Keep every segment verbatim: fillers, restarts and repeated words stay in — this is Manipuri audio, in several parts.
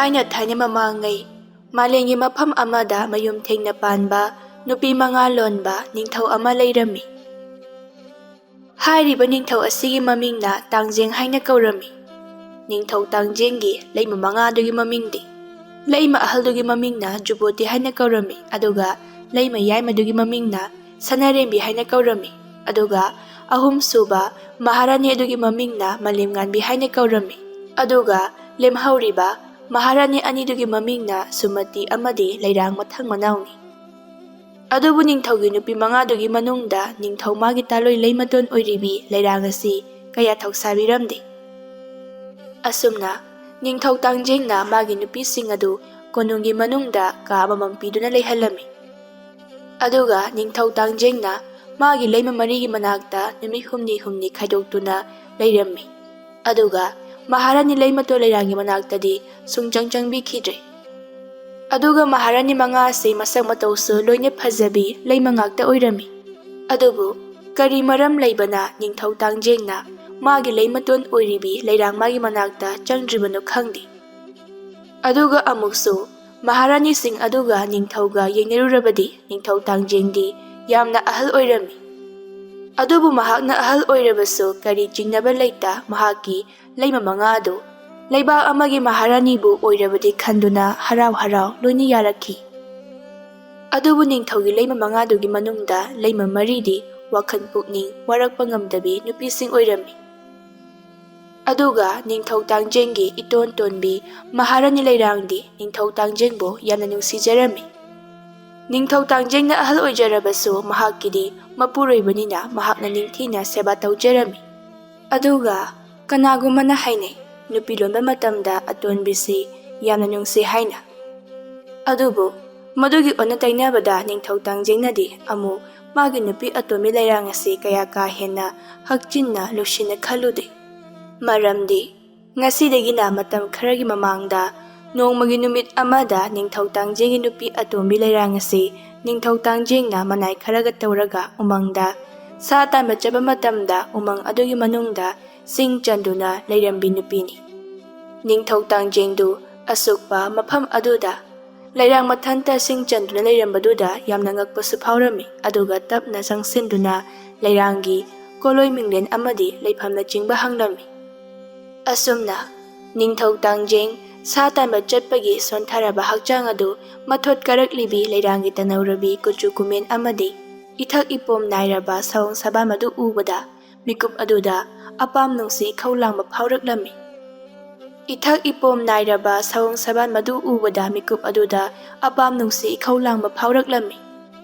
ꯊꯥꯏꯅ ꯊꯥꯏꯅ ꯃꯃꯥꯡꯉꯩ ꯃꯥꯂꯦꯝꯒꯤ ꯃꯐꯝ ꯑꯃꯗ ꯃꯌꯨꯝ ꯊꯦꯡꯅ ꯄꯥꯟꯕ ꯅꯨꯄꯤ ꯃꯉꯥ ꯂꯣꯟꯕ ꯅꯤꯡꯊꯧ ꯑꯃ ꯂꯩꯔꯝꯃꯤ꯫ ꯍꯥꯏꯔꯤꯕ ꯅꯤꯡꯊꯧ ꯑꯁꯤꯒꯤ ꯃꯃꯤꯡꯅ ꯇꯥꯡꯖꯦꯡ ꯍꯥꯏꯅ ꯀꯧꯔꯝꯃꯤ꯫ ꯅꯤꯡꯊꯧ ꯇꯥꯡꯖꯦꯡꯒꯤ ꯂꯩꯃ ꯃꯉꯥꯗꯨꯒꯤ ꯃꯃꯤꯡꯗꯤ, ꯂꯩꯃ ꯑꯍꯜꯗꯨꯒꯤ ꯃꯃꯤꯡꯅ ꯖꯨꯕꯣꯇꯤ ꯍꯥꯏꯅ ꯀꯧꯔꯝꯃꯤ, ꯑꯗꯨꯒ ꯂꯩꯃ ꯌꯥꯏꯃꯗꯨꯒꯤ ꯃꯃꯤꯡꯅ ꯁꯅꯥꯔꯦꯝꯕꯤ ꯍꯥꯏꯅ ꯀꯧꯔꯝꯃꯤ, ꯑꯗꯨꯒ ꯑꯍꯨꯝꯁꯨꯕ ꯃꯍꯥꯔꯥꯅꯤ ꯑꯗꯨꯒꯤ ꯃꯃꯤꯡꯅ ꯃꯥꯂꯦꯝꯉꯥꯟꯕꯤ ꯍꯥꯏꯅ ꯀꯧꯔꯝꯃꯤ, ꯑꯗꯨꯒ ꯂꯦꯝꯍꯧꯔꯤꯕ ꯃꯍꯥꯔꯥꯅꯤ ꯑꯅꯤꯗꯨꯒꯤ ꯃꯃꯤꯡꯅ ꯁꯨꯃꯇꯤ ꯑꯃꯗꯤ ꯂꯩꯔꯥꯡ ꯃꯊꯪ ꯃꯅꯥꯎꯅꯤ꯫ ꯑꯗꯨꯕꯨ ꯅꯤꯡꯊꯧꯒꯤ ꯅꯨꯄꯤ ꯃꯉꯥꯗꯨꯒꯤ ꯃꯅꯨꯡꯗ ꯅꯤꯡꯊꯧ ꯃꯥꯒꯤ ꯇꯥꯂꯣꯏ ꯂꯩꯃꯇꯣꯟ ꯑꯣꯏꯔꯤꯕꯤ ꯂꯩꯔꯥꯡ ꯑꯁꯤ ꯀꯌꯥ ꯊꯧꯁꯥꯕꯤꯔꯝꯗꯦ꯫ ꯑꯁꯨꯝꯅ ꯅꯤꯡꯊꯧ ꯇꯥꯡꯖꯦꯡꯅ ꯃꯥꯒꯤ ꯅꯨꯄꯤꯁꯤꯡ ꯑꯗꯨ ꯀꯣꯅꯨꯡꯒꯤ ꯃꯅꯨꯡꯗ ꯀꯥ ꯑꯃꯃꯝ ꯄꯤꯗꯨꯅ ꯂꯩꯍꯜꯂꯝꯃꯤ꯫ ꯑꯗꯨꯒ ꯅꯤꯡꯊꯧ ꯇꯥꯡꯖꯦꯡꯅ ꯃꯥꯒꯤ ꯂꯩꯃ ꯃꯔꯤꯒꯤ ꯃꯅꯥꯛꯇ ꯅꯨꯃꯤꯠ ꯍꯨꯝꯅꯤ ꯍꯨꯝꯅꯤ ꯈꯥꯏꯗꯣꯛꯇꯨꯅ ꯂꯩꯔꯝꯃꯤ꯫ ꯑꯗꯨꯒ ꯃꯍꯥꯔꯥꯅꯤ ꯂꯩꯃꯇꯣꯟ ꯂꯩꯔꯥꯡꯒꯤ ꯃꯅꯥꯛꯇꯗꯤ ꯁꯨꯡꯆꯪ ꯆꯪꯕꯤꯈꯤꯗ꯭ꯔꯦ꯫ ꯑꯗꯨꯒ ꯃꯍꯥꯔꯥꯅꯤ ꯃꯉꯥ ꯑꯁꯤ ꯃꯁꯛ ꯃꯇꯧꯁꯨ ꯂꯣꯏꯅ ꯐꯖꯕꯤ ꯂꯩꯃ ꯉꯥꯛꯇ ꯑꯣꯏꯔꯝꯃꯤ꯫ ꯑꯗꯨꯕꯨ ꯀꯔꯤ ꯃꯔꯝ ꯂꯩꯕꯅ ꯅꯤꯡꯊꯧ ꯇꯥꯡꯖꯦꯡꯅ ꯃꯥꯒꯤ ꯂꯩꯃꯇꯣꯟ ꯑꯣꯏꯔꯤꯕꯤ ꯂꯩꯔꯥꯡ ꯃꯥꯒꯤ ꯃꯅꯥꯛꯇ ꯆꯪꯗ꯭ꯔꯤꯕꯅꯣ ꯈꯪꯗꯦ꯫ ꯑꯗꯨꯒ ꯑꯃꯨꯛꯁꯨ ꯃꯍꯥꯔꯥꯅꯤꯁꯤꯡ ꯑꯗꯨꯒ ꯅꯤꯡꯊꯧꯒ ꯌꯦꯡꯅꯔꯨꯔꯕꯗꯤ ꯅꯤꯡꯊꯧ ꯇꯥꯡꯖꯦꯡꯗꯤ ꯌꯥꯝꯅ ꯑꯍꯜ ꯑꯣꯏꯔꯝꯃꯤ꯫ ꯑꯗꯨꯕꯨ ꯃꯍꯥꯛꯅ ꯑꯍꯜ ꯑꯣꯏꯔꯕꯁꯨ ꯀꯔꯤ ꯆꯤꯡꯅꯕ ꯂꯩꯇ ꯃꯍꯥꯛꯀꯤ ꯂꯩꯃ ꯃꯉꯥ ꯑꯗꯨ ꯂꯩꯕꯥꯛ ꯑꯃꯒꯤ ꯃꯍꯥꯔꯥꯅꯤꯕꯨ ꯑꯣꯏꯔꯕꯗꯤ ꯈꯟꯗꯨꯅ ꯍꯔꯥꯎ ꯍꯔꯥꯎ ꯂꯣꯏꯅ ꯌꯥꯔꯛꯈꯤ꯫ ꯑꯗꯨꯕꯨ ꯅꯤꯡꯊꯧꯒꯤ ꯂꯩꯃ ꯃꯉꯥꯗꯨꯒꯤ ꯃꯅꯨꯡꯗ ꯂꯩꯃ ꯃꯔꯤꯗꯤ ꯋꯥꯈꯜ ꯄꯨꯛꯅꯤꯡ ꯋꯥꯔꯛꯄ ꯉꯝꯗꯕꯤ ꯅꯨꯄꯤꯁꯤꯡ ꯑꯣꯏꯔꯝꯃꯤ꯫ ꯑꯗꯨꯒ ꯅꯤꯡꯊꯧ ꯇꯥꯡꯖꯦꯡꯒꯤ ꯏꯇꯣꯟ ꯇꯣꯟꯕꯤ ꯃꯍꯥꯔꯥꯅꯤ ꯂꯩꯔꯥꯡꯗꯤ ꯅꯤꯡꯊꯧ ꯇꯥꯡꯖꯦꯡꯕꯨ ꯌꯥꯝꯅ ꯅꯨꯡꯁꯤꯖꯔꯝꯃꯤ꯫ ꯅꯤꯡꯊꯧ ꯇꯥꯡꯖꯦꯡꯅ ꯑꯍꯜ ꯑꯣꯏꯖꯔꯕꯁꯨ ꯃꯍꯥꯛꯀꯤꯗꯤ ꯃꯄꯨꯔꯣꯏꯕꯅꯤꯅ ꯃꯍꯥꯛꯅ ꯅꯤꯡꯊꯤꯅ ꯁꯦꯕꯥ ꯇꯧꯖꯔꯝꯃꯤ꯫ ꯑꯗꯨꯒ ꯀꯅꯥꯒꯨꯝꯕꯅ ꯍꯥꯏꯅꯩ, ꯅꯨꯄꯤ ꯂꯣꯟꯕ ꯃꯇꯝꯗ ꯑꯇꯣꯟꯕꯤꯁꯤ ꯌꯥꯝꯅ ꯅꯨꯡꯁꯤ ꯍꯥꯏꯅ꯫ ꯑꯗꯨꯕꯨ ꯃꯗꯨꯒꯤ ꯑꯣꯟꯅ ꯇꯩꯅꯕꯗ ꯅꯤꯡꯊꯧ ꯇꯥꯡꯖꯦꯡꯅꯗꯤ ꯑꯃꯨꯛ ꯃꯥꯒꯤ ꯅꯨꯄꯤ ꯑꯇꯣꯟꯕꯤ ꯂꯩꯔꯥꯡ ꯑꯁꯤ ꯀꯌꯥ ꯀꯥ ꯍꯦꯟꯅ ꯍꯛꯆꯤꯟꯅ ꯂꯨꯁꯤꯟꯅ ꯈꯜꯂꯨꯗꯦ꯫ ꯃꯔꯝꯗꯤ ꯉꯁꯤꯗꯒꯤꯅ ꯃꯇꯝ ꯈꯔꯒꯤ ꯃꯃꯥꯡꯗ ꯅꯣꯡꯃꯒꯤ ꯅꯨꯃꯤꯠ ꯑꯃꯗ ꯅꯤꯡꯊꯧ ꯇꯥꯡꯖꯦꯡꯒꯤ ꯅꯨꯄꯤ ꯑꯇꯣꯝꯕꯤ ꯂꯩꯔꯥꯡ ꯑꯁꯤ ꯅꯤꯡꯊꯧ ꯇꯥꯡꯖꯦꯡꯅ ꯃꯅꯥꯏ ꯈꯔꯒ ꯇꯧꯔꯒ ꯎꯃꯪꯗ ꯁꯥ ꯇꯥꯟꯕ ꯆꯠꯄ ꯃꯇꯝꯗ ꯎꯃꯪ ꯑꯗꯨꯒꯤ ꯃꯅꯨꯡꯗ ꯁꯤꯡ ꯆꯟꯗꯨꯅ ꯂꯩꯔꯝꯕꯤ ꯅꯨꯄꯤꯅꯤ꯫ ꯅꯤꯡꯊꯧ ꯇꯥꯡꯖꯦꯡꯗꯨ ꯑꯁꯨꯛꯄ ꯃꯐꯝ ꯑꯗꯨꯗ ꯂꯩꯔꯥꯡ ꯃꯊꯟꯇ ꯁꯤꯡ ꯆꯟꯗꯨꯅ ꯂꯩꯔꯝꯕꯗꯨꯗ ꯌꯥꯝꯅ ꯉꯛꯄꯁꯨ ꯐꯥꯎꯔꯝꯃꯤ꯫ ꯑꯗꯨꯒ ꯇꯞꯅ ꯆꯪꯁꯤꯟꯗꯨꯅ ꯂꯩꯔꯥꯡꯒꯤ ꯀꯣꯂꯣꯏ ꯃꯤꯡꯂꯦꯟ ꯑꯃꯗꯤ ꯂꯩꯐꯝꯅꯆꯤꯡꯕ ꯍꯪꯂꯝꯃꯤ꯫ ꯑꯁꯨꯝꯅ ꯅꯤꯡꯊꯧ ꯇꯥꯡꯖꯦꯡ ꯁꯥ ꯇꯥꯟꯕ ꯆꯠꯄꯒꯤ ꯁꯣꯟꯊꯔꯕ ꯍꯛꯆꯥꯡ ꯑꯗꯨ ꯃꯊꯣꯠ ꯀꯥꯔꯛꯂꯤꯕꯤ ꯂꯩꯔꯥꯡꯒꯤ ꯇꯅꯧꯔꯕꯤ ꯀꯨꯆꯨ ꯀꯨꯃꯦꯟ ꯑꯃꯗꯤ ꯏꯊꯛ ꯏꯄꯣꯝ ꯅꯥꯏꯔꯕ ꯁꯑꯣꯡ ꯁꯥꯗꯥꯟ ꯑꯗꯨ ꯎꯕꯗ ꯃꯤꯀꯨꯞ ꯑꯗꯨꯗ ꯑꯄꯥꯝ ꯅꯨꯡꯁꯤ ꯏꯈꯧ ꯂꯥꯡꯕ ꯐꯥꯎꯔꯛꯂꯝꯃꯤ꯫ ꯏꯊꯛ ꯏꯄꯣꯝ ꯅꯥꯏꯔꯕ ꯁꯑꯣꯡ ꯁꯥꯗꯥꯟ ꯑꯗꯨ ꯎꯕꯗ ꯃꯤꯀꯨꯞ ꯑꯗꯨꯗ ꯑꯄꯥꯝ ꯅꯨꯡꯁꯤ ꯏꯈꯧ ꯂꯥꯡꯕ ꯐꯥꯎꯔꯛꯂꯝꯃꯤ꯫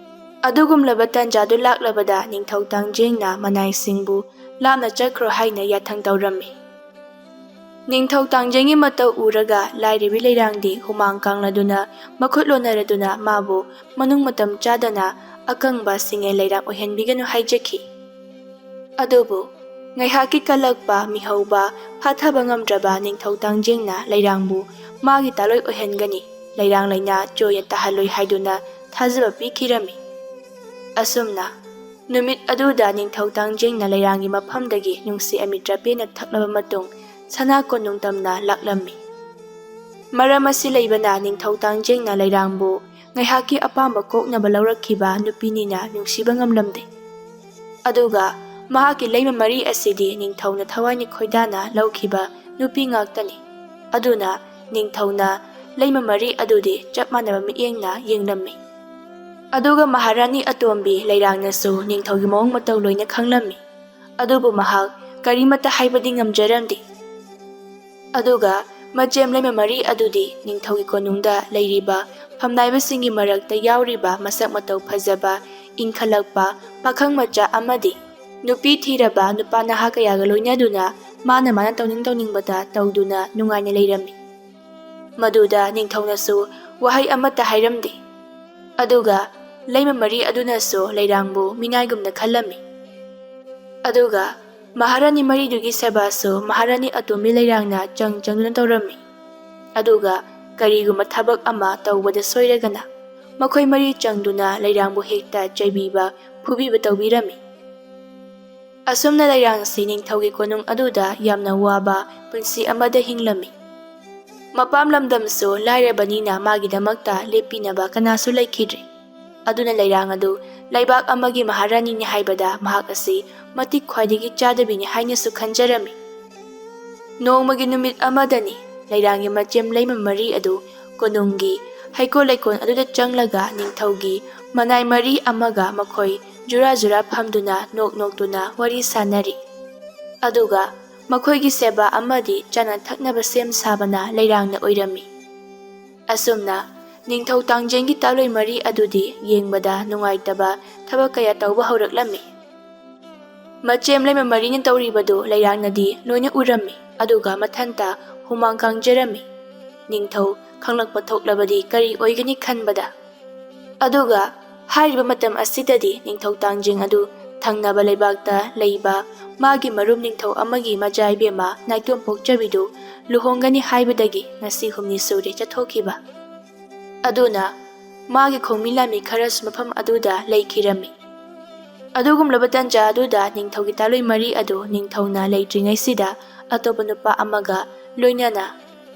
ꯑꯗꯨꯒꯨꯝꯂꯕ ꯇꯥꯟꯖꯥꯗꯨ ꯂꯥꯛꯂꯕꯗ ꯅꯤꯡꯊꯧ ꯇꯥꯡꯖꯦꯡꯅ ꯃꯅꯥꯏꯁꯤꯡꯕꯨ ꯂꯥꯞꯅ ꯆꯠꯈ꯭ꯔꯣ ꯍꯥꯏꯅ ꯌꯥꯊꯪ ꯇꯧꯔꯝꯃꯤ꯫ ꯅꯤꯡꯊꯧ ꯇꯥꯡꯖꯦꯡꯒꯤ ꯃꯇꯧ ꯎꯔꯒ ꯂꯥꯏꯔꯕꯤ ꯂꯩꯔꯥꯡꯗꯤ ꯍꯨꯃꯥꯡ ꯀꯥꯡꯂꯗꯨꯅ ꯃꯈꯨꯠ ꯂꯣꯟꯅꯔꯗꯨꯅ ꯃꯥꯕꯨ ꯃꯅꯨꯡ ꯃꯇꯝ ꯆꯥꯗꯅ ꯑꯀꯪꯕ ꯁꯤꯡꯉꯦ ꯂꯩꯔꯥꯡ ꯑꯣꯏꯍꯟꯕꯤꯒꯅꯨ ꯍꯥꯏꯖꯈꯤ꯫ ꯑꯗꯨꯕꯨ ꯉꯥꯏꯍꯥꯛꯀꯤ ꯀꯜꯂꯛꯄ ꯃꯤꯍꯧꯕ ꯐꯥꯊꯕ ꯉꯝꯗ꯭ꯔꯕ ꯅꯤꯡꯊꯧ ꯇꯥꯡꯖꯦꯡꯅ ꯂꯩꯔꯥꯡꯕꯨ ꯃꯥꯒꯤ ꯇꯥꯂꯣꯏ ꯑꯣꯏꯍꯟꯒꯅꯤ, ꯂꯩꯔꯥꯡ ꯂꯩꯅꯥ ꯆꯣꯏꯅ ꯇꯥꯍꯜꯂꯣꯏ ꯍꯥꯏꯗꯨꯅ ꯊꯥꯖꯕ ꯄꯤꯈꯤꯔꯝꯃꯤ꯫ ꯑꯁꯨꯝꯅ ꯅꯨꯃꯤꯠ ꯑꯗꯨꯗ ꯅꯤꯡꯊꯧ ꯇꯥꯡꯖꯦꯡꯅ ꯂꯩꯔꯥꯡꯒꯤ ꯃꯐꯝꯗꯒꯤ ꯅꯨꯡꯁꯤ ꯑꯃꯤꯇ꯭ꯔ ꯄꯦꯟꯅ ꯊꯛꯂꯕ ꯃꯇꯨꯡ ꯁꯅꯥ ꯀꯣꯅꯨꯡ ꯇꯝꯅ ꯂꯥꯛꯂꯝꯃꯤ꯫ ꯃꯔꯝ ꯑꯁꯤ ꯂꯩꯕꯅ ꯅꯤꯡꯊꯧ ꯇꯥꯡꯖꯦꯡꯅ ꯂꯩꯔꯥꯡꯕꯨ ꯉꯥꯏꯍꯥꯛꯀꯤ ꯑꯄꯥꯝꯕ ꯀꯣꯛꯅꯕ ꯂꯧꯔꯛꯈꯤꯕ ꯅꯨꯄꯤꯅꯤꯅ ꯅꯨꯡꯁꯤꯕ ꯉꯝꯂꯝꯗꯦ꯫ ꯑꯗꯨꯒ ꯃꯍꯥꯛꯀꯤ ꯂꯩꯃ ꯃꯔꯤ ꯑꯁꯤꯗꯤ ꯅꯤꯡꯊꯧꯅ ꯊꯋꯥꯏꯅ ꯈꯣꯏꯗꯥꯅ ꯂꯧꯈꯤꯕ ꯅꯨꯄꯤ ꯉꯥꯛꯇꯅꯤ꯫ ꯑꯗꯨꯅ ꯅꯤꯡꯊꯧꯅ ꯂꯩꯃ ꯃꯔꯤ ꯑꯗꯨꯗꯤ ꯆꯞ ꯃꯥꯟꯅꯕ ꯃꯤꯠꯌꯦꯡꯅ ꯌꯦꯡꯂꯝꯃꯤ꯫ ꯑꯗꯨꯒ ꯃꯍꯥꯔꯥꯅꯤ ꯑꯇꯣꯝꯕꯤ ꯂꯩꯔꯥꯡꯅꯁꯨ ꯅꯤꯡꯊꯧꯒꯤ ꯃꯑꯣꯡ ꯃꯇꯧ ꯂꯣꯏꯅ ꯈꯪꯂꯝꯃꯤ꯫ ꯑꯗꯨꯕꯨ ꯃꯍꯥꯛ ꯀꯔꯤꯃꯠꯇ ꯍꯥꯏꯕꯗꯤ ꯉꯝꯖꯔꯝꯗꯦ꯫ ꯑꯗꯨꯒ ꯃꯆꯦꯝ ꯂꯩꯃ ꯃꯔꯤ ꯑꯗꯨꯗꯤ ꯅꯤꯡꯊꯧꯒꯤ ꯀꯣꯅꯨꯡꯗ ꯂꯩꯔꯤꯕ ꯐꯝꯅꯥꯏꯕꯁꯤꯡꯒꯤ ꯃꯔꯛꯇ ꯌꯥꯎꯔꯤꯕ ꯃꯁꯛ ꯃꯇꯧ ꯐꯖꯕ, ꯏꯪꯈꯠꯂꯛꯄ ꯄꯥꯈꯪ ꯃꯆꯥ ꯑꯃꯗꯤ ꯅꯨꯄꯤ ꯊꯤꯔꯕ ꯅꯨꯄꯥ ꯅꯍꯥ ꯀꯌꯥꯒ ꯂꯣꯏꯅꯗꯨꯅ ꯃꯥꯅ ꯃꯥꯅ ꯇꯧꯅꯤꯡ ꯇꯧꯅꯤꯡꯕꯗ ꯇꯧꯗꯨꯅ ꯅꯨꯡꯉꯥꯏꯅ ꯂꯩꯔꯝꯃꯤ꯫ ꯃꯗꯨꯗ ꯅꯤꯡꯊꯧꯅꯁꯨ ꯋꯥꯍꯩ ꯑꯃꯠꯇ ꯍꯥꯏꯔꯝꯗꯦ꯫ ꯑꯗꯨꯒ ꯂꯩꯃ ꯃꯔꯤ ꯑꯗꯨꯅꯁꯨ ꯂꯩꯔꯥꯡꯕꯨ ꯃꯤꯅꯥꯏꯒꯨꯝꯅ ꯈꯜꯂꯝꯃꯤ꯫ ꯑꯗꯨꯒ ꯃꯍꯥꯔꯥꯅꯤ ꯃꯔꯤꯗꯨꯒꯤ ꯁꯦꯕꯥꯁꯨ ꯃꯍꯥꯔꯥꯅꯤ ꯑꯇꯣꯝꯕꯤ ꯂꯩꯔꯥꯡꯅ ꯆꯪ ꯆꯪꯗꯨꯅ ꯇꯧꯔꯝꯃꯤ꯫ ꯑꯗꯨꯒ ꯀꯔꯤꯒꯨꯝꯕ ꯊꯕꯛ ꯑꯃ ꯇꯧꯕꯗ ꯁꯣꯏꯔꯒꯅ ꯃꯈꯣꯏ ꯃꯔꯤ ꯆꯪꯗꯨꯅ ꯂꯩꯔꯥꯡꯕꯨ ꯍꯦꯛꯇ ꯆꯩꯕꯤꯕ, ꯐꯨꯕꯤꯕ ꯇꯧꯕꯤꯔꯝꯃꯤ꯫ ꯑꯁꯨꯝꯅ ꯂꯩꯔꯥꯡꯁꯤ ꯅꯤꯡꯊꯧꯒꯤ ꯀꯣꯅꯨꯡ ꯑꯗꯨꯗ ꯌꯥꯝꯅ ꯋꯥꯕ ꯄꯨꯟꯁꯤ ꯑꯃꯗ ꯍꯤꯡꯂꯝꯃꯤ꯫ ꯃꯄꯥꯝ ꯂꯝꯗꯝꯁꯨ ꯂꯥꯏꯔꯕꯅꯤꯅ ꯃꯥꯒꯤꯗꯃꯛꯇ ꯂꯦꯞꯄꯤꯅꯕ ꯀꯅꯥꯁꯨ ꯂꯩꯈꯤꯗ꯭ꯔꯦ꯫ ꯑꯗꯨꯅ ꯂꯩꯔꯥꯡ ꯑꯗꯨ ꯂꯩꯕꯥꯛ ꯑꯃꯒꯤ ꯃꯍꯥꯔꯥꯅꯤꯅꯤ ꯍꯥꯏꯕꯗ ꯃꯍꯥꯛ ꯑꯁꯤ ꯃꯇꯤꯛ ꯈ꯭ꯋꯥꯏꯗꯒꯤ ꯆꯥꯗꯕꯤꯅꯤ ꯍꯥꯏꯅꯁꯨ ꯈꯟꯖꯔꯝꯃꯤ꯫ ꯅꯣꯡꯃꯒꯤ ꯅꯨꯃꯤꯠ ꯑꯃꯗꯅꯤ ꯂꯩꯔꯥꯡꯒꯤ ꯃꯆꯦꯝ ꯂꯩꯃ ꯃꯔꯤ ꯑꯗꯨ ꯀꯣꯅꯨꯡꯒꯤ ꯍꯩꯀꯣꯜ ꯂꯩꯀꯣꯜ ꯑꯗꯨꯗ ꯆꯪꯂꯒ ꯅꯤꯡꯊꯧꯒꯤ ꯃꯅꯥꯏ ꯃꯔꯤ ꯑꯃꯒ ꯃꯈꯣꯏ ꯖꯨꯔꯥ ꯖꯨꯔꯥ ꯐꯝꯗꯨꯅ ꯅꯣꯛ ꯅꯣꯛꯇꯨꯅ ꯋꯥꯔꯤ ꯁꯥꯅꯔꯤ꯫ ꯑꯗꯨꯒ ꯃꯈꯣꯏꯒꯤ ꯁꯦꯕꯥ ꯑꯃꯗꯤ ꯆꯥꯅ ꯊꯛꯅꯕ ꯁꯦꯝ ꯁꯥꯕꯅ ꯂꯩꯔꯥꯡꯅ ꯑꯣꯏꯔꯝꯃꯤ꯫ ꯑꯁꯨꯝꯅ ꯅꯤꯡꯊꯧ ꯇꯥꯡꯖꯦꯡꯒꯤ ꯇꯥꯂꯣꯏ ꯃꯔꯤ ꯑꯗꯨꯗꯤ ꯌꯦꯡꯕꯗ ꯅꯨꯡꯉꯥꯏꯇꯕ ꯊꯕꯛ ꯀꯌꯥ ꯇꯧꯕ ꯍꯧꯔꯛꯂꯝꯃꯤ꯫ ꯃꯆꯦꯝ ꯂꯩꯃ ꯃꯔꯤꯅ ꯇꯧꯔꯤꯕꯗꯨ ꯂꯩꯔꯥꯡꯅꯗꯤ ꯂꯣꯏꯅ ꯎꯔꯝꯃꯤ, ꯑꯗꯨꯒ ꯃꯊꯟꯇ ꯍꯨꯃꯥꯡ ꯀꯥꯡꯖꯔꯝꯃꯤ꯫ ꯅꯤꯡꯊꯧ ꯈꯪꯂꯛꯄ ꯊꯣꯛꯂꯕꯗꯤ ꯀꯔꯤ ꯑꯣꯏꯒꯅꯤ ꯈꯟꯕꯗ꯫ ꯑꯗꯨꯒ ꯍꯥꯏꯔꯤꯕ ꯃꯇꯝ ꯑꯁꯤꯗꯗꯤ ꯅꯤꯡꯊꯧ ꯇꯥꯡꯖꯤꯡ ꯑꯗꯨ ꯊꯪꯅꯕ ꯂꯩꯕꯥꯛꯇ ꯂꯩꯕ ꯃꯥꯒꯤ ꯃꯔꯨꯞ ꯅꯤꯡꯊꯧ ꯑꯃꯒꯤ ꯃꯆꯥ ꯏꯕꯦꯝꯃ ꯅꯥꯏꯇꯣꯝ ꯄꯣꯛꯆꯕꯤꯗꯨ ꯂꯨꯍꯣꯡꯒꯅꯤ ꯍꯥꯏꯕꯗꯒꯤ ꯉꯁꯤ ꯍꯨꯝꯅꯤ ꯁꯨꯔꯦ ꯆꯠꯊꯣꯛꯈꯤꯕ꯫ ꯑꯗꯨꯅ ꯃꯥꯒꯤ ꯈꯣꯡꯃꯤ ꯂꯥꯟꯃꯤ ꯈꯔꯁꯨ ꯃꯐꯝ ꯑꯗꯨꯗ ꯂꯩꯈꯤꯔꯝꯃꯤ꯫ ꯑꯗꯨꯒꯨꯝꯂꯕ ꯇꯟꯖꯥ ꯑꯗꯨꯗ ꯅꯤꯡꯊꯧꯒꯤ ꯇꯥꯂꯣꯏ ꯃꯔꯤ ꯑꯗꯨ ꯅꯤꯡꯊꯧꯅ ꯂꯩꯇ꯭ꯔꯤꯉꯩꯁꯤꯗ ꯑꯇꯣꯞꯄ ꯅꯨꯄꯥ ꯑꯃꯒ ꯂꯣꯏꯅꯅ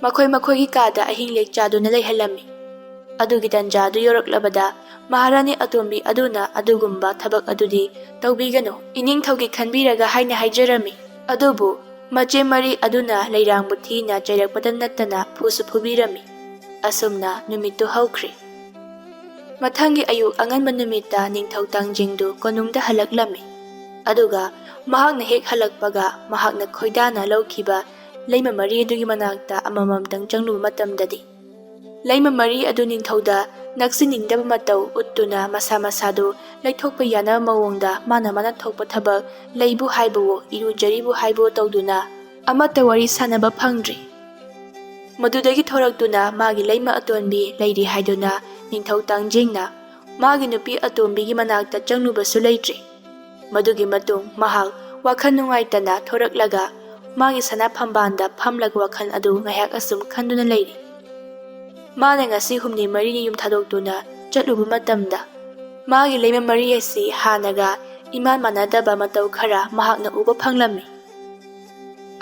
ꯃꯈꯣꯏ ꯃꯈꯣꯏꯒꯤ ꯀꯥꯗ ꯑꯍꯤꯡ ꯂꯦꯛ ꯆꯥꯗꯨꯅ ꯂꯩꯍꯜꯂꯝꯃꯤ꯫ ꯑꯗꯨꯒꯤ ꯇꯟꯖꯥ ꯑꯗꯨ ꯌꯧꯔꯛꯂꯕꯗ ꯃꯍꯥꯔꯥꯅꯤ ꯑꯇꯣꯝꯕꯤ ꯑꯗꯨꯅ ꯑꯗꯨꯒꯨꯝꯕ ꯊꯕꯛ ꯑꯗꯨꯗꯤ ꯇꯧꯕꯤꯒꯅꯨ, ꯏꯅꯤꯡꯊꯧꯒꯤ ꯈꯟꯕꯤꯔꯒ ꯍꯥꯏꯅ ꯍꯥꯏꯖꯔꯝꯃꯤ꯫ ꯑꯗꯨꯕꯨ ꯃꯆꯦꯝ ꯃꯔꯤ ꯑꯗꯨꯅ ꯂꯩꯔꯥꯡꯕꯨ ꯊꯤꯅ ꯆꯩꯔꯛꯄꯇ ꯅꯠꯇꯅ ꯐꯨꯁꯨ ꯐꯨꯕꯤꯔꯝꯃꯤ꯫ ꯑꯁꯨꯝꯅ ꯅꯨꯃꯤꯠꯇꯨ ꯍꯧꯈ꯭ꯔꯦ꯫ ꯃꯊꯪꯒꯤ ꯑꯌꯨꯛ ꯑꯉꯟꯕ ꯅꯨꯃꯤꯠꯇ ꯅꯤꯡꯊꯧ ꯇꯥꯡꯖꯤꯡꯗꯨ ꯀꯣꯅꯨꯡꯗ ꯍꯜꯂꯛꯂꯝꯃꯤ꯫ ꯑꯗꯨꯒ ꯃꯍꯥꯛꯅ ꯍꯦꯛ ꯍꯜꯂꯛꯄꯒ ꯃꯍꯥꯛꯅ ꯈꯣꯏꯗꯥꯅ ꯂꯧꯈꯤꯕ ꯂꯩꯃ ꯃꯔꯤ ꯑꯗꯨꯒꯤ ꯃꯅꯥꯛꯇ ꯑꯃꯃꯝꯇꯪ ꯆꯪꯂꯨꯕ ꯃꯇꯝꯗꯗꯤ, ꯂꯩꯃ ꯃꯔꯤ ꯑꯗꯨ ꯅꯤꯡꯊꯧꯗ ꯅꯛꯁꯤꯟꯅꯤꯡꯗꯕ ꯃꯇꯧ ꯎꯠꯇꯨꯅ ꯃꯁꯥ ꯃꯁꯥꯗꯨ ꯂꯩꯊꯣꯛꯄ ꯌꯥꯅꯕ ꯃꯑꯣꯡꯗ ꯃꯥꯅ ꯃꯥꯅ ꯊꯣꯛꯄ ꯊꯕꯛ ꯂꯩꯕꯨ ꯍꯥꯏꯕꯋꯣ, ꯏꯔꯨꯖꯔꯤꯕꯨ ꯍꯥꯏꯕꯋꯣ ꯇꯧꯗꯨꯅ ꯑꯃꯠꯇ ꯋꯥꯔꯤ ꯁꯥꯅꯕ ꯐꯪꯗ꯭ꯔꯤ꯫ ꯃꯗꯨꯗꯒꯤ ꯊꯣꯔꯛꯇꯨꯅ ꯃꯥꯒꯤ ꯂꯩꯃ ꯑꯇꯣꯟꯕꯤ ꯂꯩꯔꯤ ꯍꯥꯏꯗꯨꯅ ꯅꯤꯡꯊꯧ ꯇꯥꯡꯖꯤꯡꯅ ꯃꯥꯒꯤ ꯅꯨꯄꯤ ꯑꯇꯣꯝꯕꯤꯒꯤ ꯃꯅꯥꯛꯇ ꯆꯪꯂꯨꯕꯁꯨ ꯂꯩꯇ꯭ꯔꯤ꯫ ꯃꯗꯨꯒꯤ ꯃꯇꯨꯡ ꯃꯍꯥꯛ ꯋꯥꯈꯜ ꯅꯨꯡꯉꯥꯏꯇꯅ ꯊꯣꯔꯛꯂꯒ ꯃꯥꯒꯤ ꯁꯅꯥ ꯐꯝꯕꯥꯟꯗ ꯐꯝꯂꯒ ꯋꯥꯈꯜ ꯑꯗꯨ ꯉꯥꯏꯍꯥꯛ ꯑꯁꯨꯝ ꯈꯟꯗꯨꯅ ꯂꯩꯔꯤ꯫ ꯃꯥꯅ ꯉꯁꯤ ꯍꯨꯝꯅꯤ ꯃꯔꯤꯅꯤ ꯌꯨꯝ ꯊꯥꯗꯣꯛꯇꯨꯅ ꯆꯠꯂꯨꯕ ꯃꯇꯝꯗ ꯃꯥꯒꯤ ꯂꯩꯃ ꯃꯔꯤ ꯑꯁꯤ ꯍꯥꯟꯅꯒ ꯏꯃꯥꯟ ꯃꯥꯟꯅꯗꯕ ꯃꯇꯧ ꯈꯔ ꯃꯍꯥꯛꯅ ꯎꯕ ꯐꯪꯂꯝꯃꯤ꯫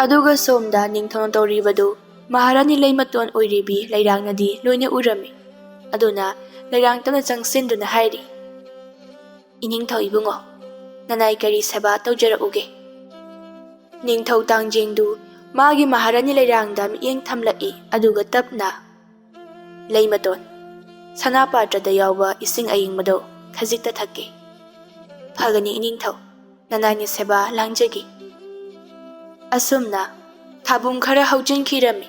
ꯑꯗꯨꯒ ꯁꯣꯝꯗ ꯅꯤꯡꯊꯧꯅ ꯇꯧꯔꯤꯕꯗꯨ ꯃꯍꯥꯔꯥꯅꯤ ꯂꯩꯃꯇꯣꯟ ꯑꯣꯏꯔꯤꯕꯤ ꯂꯩꯔꯥꯡꯅꯗꯤ ꯂꯣꯏꯅ ꯎꯔꯝꯃꯤ꯫ ꯑꯗꯨꯅ ꯂꯩꯔꯥꯡ ꯇꯞꯅ ꯆꯪꯁꯤꯟꯗꯨꯅ ꯍꯥꯏꯔꯤ, "ꯏꯅꯤꯡꯊꯧ ꯏꯕꯨꯡꯉꯣ, ꯅꯅꯥꯏ ꯀꯔꯤ ꯁꯦꯕꯥ ꯇꯧꯖꯔꯛꯎꯒꯦ?" ꯅꯤꯡꯊꯧ ꯇꯥꯡꯖꯦꯡꯗꯨ ꯃꯥꯒꯤ ꯃꯍꯥꯔꯥꯅꯤ ꯂꯩꯔꯥꯡꯗ ꯃꯤꯠꯌꯦꯡ ꯊꯝꯂꯛꯏ, ꯑꯗꯨꯒ ꯇꯞꯅ, "ꯂꯩꯃꯇꯣꯟ, ꯁꯅꯥ ꯄꯥꯇ꯭ꯔꯗ ꯌꯥꯎꯕ ꯏꯁꯤꯡ ꯑꯏꯪꯕꯗꯣ ꯈꯖꯤꯛꯇ ꯊꯛꯀꯦ꯫" "ꯐꯒꯅꯤ ꯏꯅꯤꯡꯊꯧ, ꯅꯅꯥꯏꯅ ꯁꯦꯕꯥ ꯂꯥꯡꯖꯒꯦ꯫" ꯑꯁꯨꯝꯅ ꯊꯥꯕꯨꯡ ꯈꯔ ꯍꯧꯖꯤꯟꯈꯤꯔꯝꯃꯤ꯫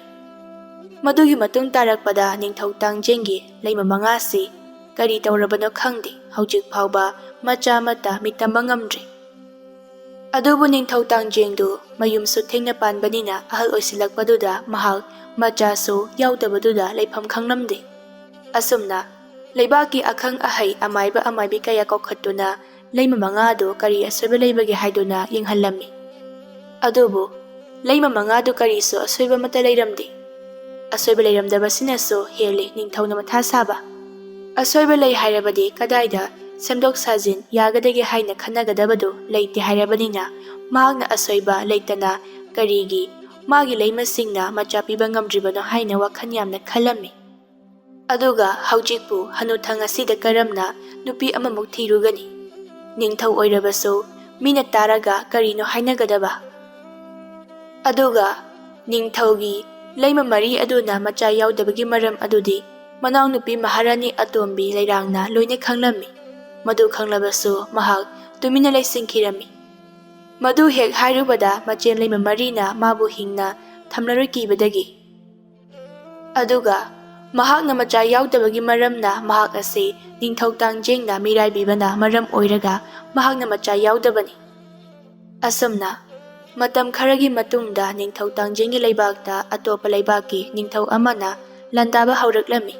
ꯃꯗꯨꯒꯤ ꯃꯇꯨꯡ ꯇꯥꯔꯛꯄꯗ ꯅꯤꯡꯊꯧ ꯇꯥꯡꯖꯦꯡꯒꯤ ꯂꯩꯃ ꯃꯉꯥꯁꯤ ꯀꯔꯤ ꯇꯧꯔꯕꯅꯣ ꯈꯪꯗꯦ, ꯍꯧꯖꯤꯛ ꯐꯥꯎꯕ ꯃꯆꯥ ꯑꯃꯠꯇ ꯃꯤꯠ ꯇꯝꯕ ꯉꯝꯗ꯭ꯔꯤ꯫ ꯑꯗꯨꯕꯨ ꯅꯤꯡꯊꯧ ꯇꯥꯡꯖꯦꯡꯗꯨ ꯃꯌꯨꯝꯁꯨ ꯊꯦꯡꯅ ꯄꯥꯟꯕꯅꯤꯅ, ꯑꯍꯜ ꯑꯣꯏꯁꯤꯜꯂꯛꯄꯗꯨꯗ ꯃꯍꯥꯛ ꯃꯆꯥꯁꯨ ꯌꯥꯎꯗꯕꯗꯨꯗ ꯂꯩꯐꯝ ꯈꯪꯂꯝꯗꯦ꯫ ꯑꯁꯨꯝꯅ ꯂꯩꯕꯥꯛꯀꯤ ꯑꯈꯪ ꯑꯍꯩ, ꯑꯃꯥꯏꯕ ꯑꯃꯥꯏꯕꯤ ꯀꯌꯥ ꯀꯧꯈꯠꯇꯨꯅ ꯂꯩꯃ ꯃꯉꯥꯗꯨ ꯀꯔꯤ ꯑꯁꯣꯏꯕ ꯂꯩꯕꯒꯦ ꯍꯥꯏꯗꯨꯅ ꯌꯦꯡꯍꯜꯂꯝꯃꯤ꯫ ꯑꯗꯨꯕꯨ ꯂꯩꯃ ꯃꯉꯥꯗꯨ ꯀꯔꯤꯁꯨ ꯑꯁꯣꯏꯕ ꯑꯃꯠꯇ ꯂꯩꯔꯝꯗꯦ꯫ ꯑꯁꯣꯏꯕ ꯂꯩꯔꯝꯗꯕꯁꯤꯅꯁꯨ ꯍꯦꯜꯂꯤ ꯅꯤꯡꯊꯧꯅ ꯃꯊꯥ ꯁꯥꯕ꯫ ꯑꯁꯣꯏꯕ ꯂꯩ ꯍꯥꯏꯔꯕꯗꯤ ꯀꯗꯥꯏꯗ ꯁꯦꯝꯗꯣꯛ ꯁꯥꯖꯤꯟ ꯌꯥꯒꯗꯒꯦ ꯍꯥꯏꯅ ꯈꯟꯅꯒꯗꯕꯗꯨ ꯂꯩꯇꯦ ꯍꯥꯏꯔꯕꯅꯤꯅ, ꯃꯍꯥꯛꯅ ꯑꯁꯣꯏꯕ ꯂꯩꯇꯅ ꯀꯔꯤꯒꯤ ꯃꯥꯒꯤ ꯂꯩꯃꯁꯤꯡꯅ ꯃꯆꯥ ꯄꯤꯕ ꯉꯝꯗ꯭ꯔꯤꯕꯅꯣ ꯍꯥꯏꯅ ꯋꯥꯈꯜ ꯌꯥꯝꯅ ꯈꯜꯂꯝꯃꯤ꯫ ꯑꯗꯨꯒ ꯍꯧꯖꯤꯛꯄꯨ ꯍꯅꯨꯊꯪ ꯑꯁꯤꯗ ꯀꯔꯝꯅ ꯅꯨꯄꯤ ꯑꯃꯃꯨꯛ ꯊꯤꯔꯨꯒꯅꯤ? ꯅꯤꯡꯊꯧ ꯑꯣꯏꯔꯕꯁꯨ ꯃꯤꯅ ꯇꯥꯔꯒ ꯀꯔꯤꯅꯣ ꯍꯥꯏꯅꯒꯗꯕ? ꯑꯗꯨꯒ ꯅꯤꯡꯊꯧꯒꯤ ꯂꯩꯃ ꯃꯔꯤ ꯑꯗꯨꯅ ꯃꯆꯥ ꯌꯥꯎꯗꯕꯒꯤ ꯃꯔꯝ ꯑꯗꯨꯗꯤ ꯃꯅꯥꯎꯅꯨꯄꯤ ꯃꯍꯥꯔꯥꯅꯤ ꯑꯇꯣꯝꯕꯤ ꯂꯩꯔꯥꯡꯅ ꯂꯣꯏꯅ ꯈꯪꯂꯝꯃꯤ꯫ ꯃꯗꯨ ꯈꯪꯂꯕꯁꯨ ꯃꯍꯥꯛ ꯇꯨꯃꯤꯟꯅ ꯂꯩꯁꯤꯟꯈꯤꯔꯝꯃꯤ꯫ ꯃꯗꯨ ꯍꯦꯛ ꯍꯥꯏꯔꯨꯕꯗ ꯃꯆꯦꯝ ꯂꯩꯃ ꯃꯔꯤꯅ ꯃꯥꯕꯨ ꯍꯤꯡꯅ ꯊꯝꯂꯔꯣꯏ ꯀꯤꯕꯗꯒꯤ꯫ ꯑꯗꯨꯒ ꯃꯍꯥꯛꯅ ꯃꯆꯥ ꯌꯥꯎꯗꯕꯒꯤ ꯃꯔꯝꯅ ꯃꯍꯥꯛ ꯑꯁꯤ ꯅꯤꯡꯊꯧ ꯇꯥꯡꯖꯦꯡꯅ ꯃꯤꯔꯥꯏꯕꯤꯕꯅ ꯃꯔꯝ ꯑꯣꯏꯔꯒ ꯃꯍꯥꯛꯅ ꯃꯆꯥ ꯌꯥꯎꯗꯕꯅꯤ꯫ ꯑꯁꯨꯝꯅ ꯃꯇꯝ ꯈꯔꯒꯤ ꯃꯇꯨꯡꯗ ꯅꯤꯡꯊꯧ ꯇꯥꯡꯖꯦꯡꯒꯤ ꯂꯩꯕꯥꯛꯇ ꯑꯇꯣꯞꯄ ꯂꯩꯕꯥꯛꯀꯤ ꯅꯤꯡꯊꯧ ꯑꯃꯅ ꯂꯥꯟꯗꯥꯕ ꯍꯧꯔꯛꯂꯝꯃꯤ꯫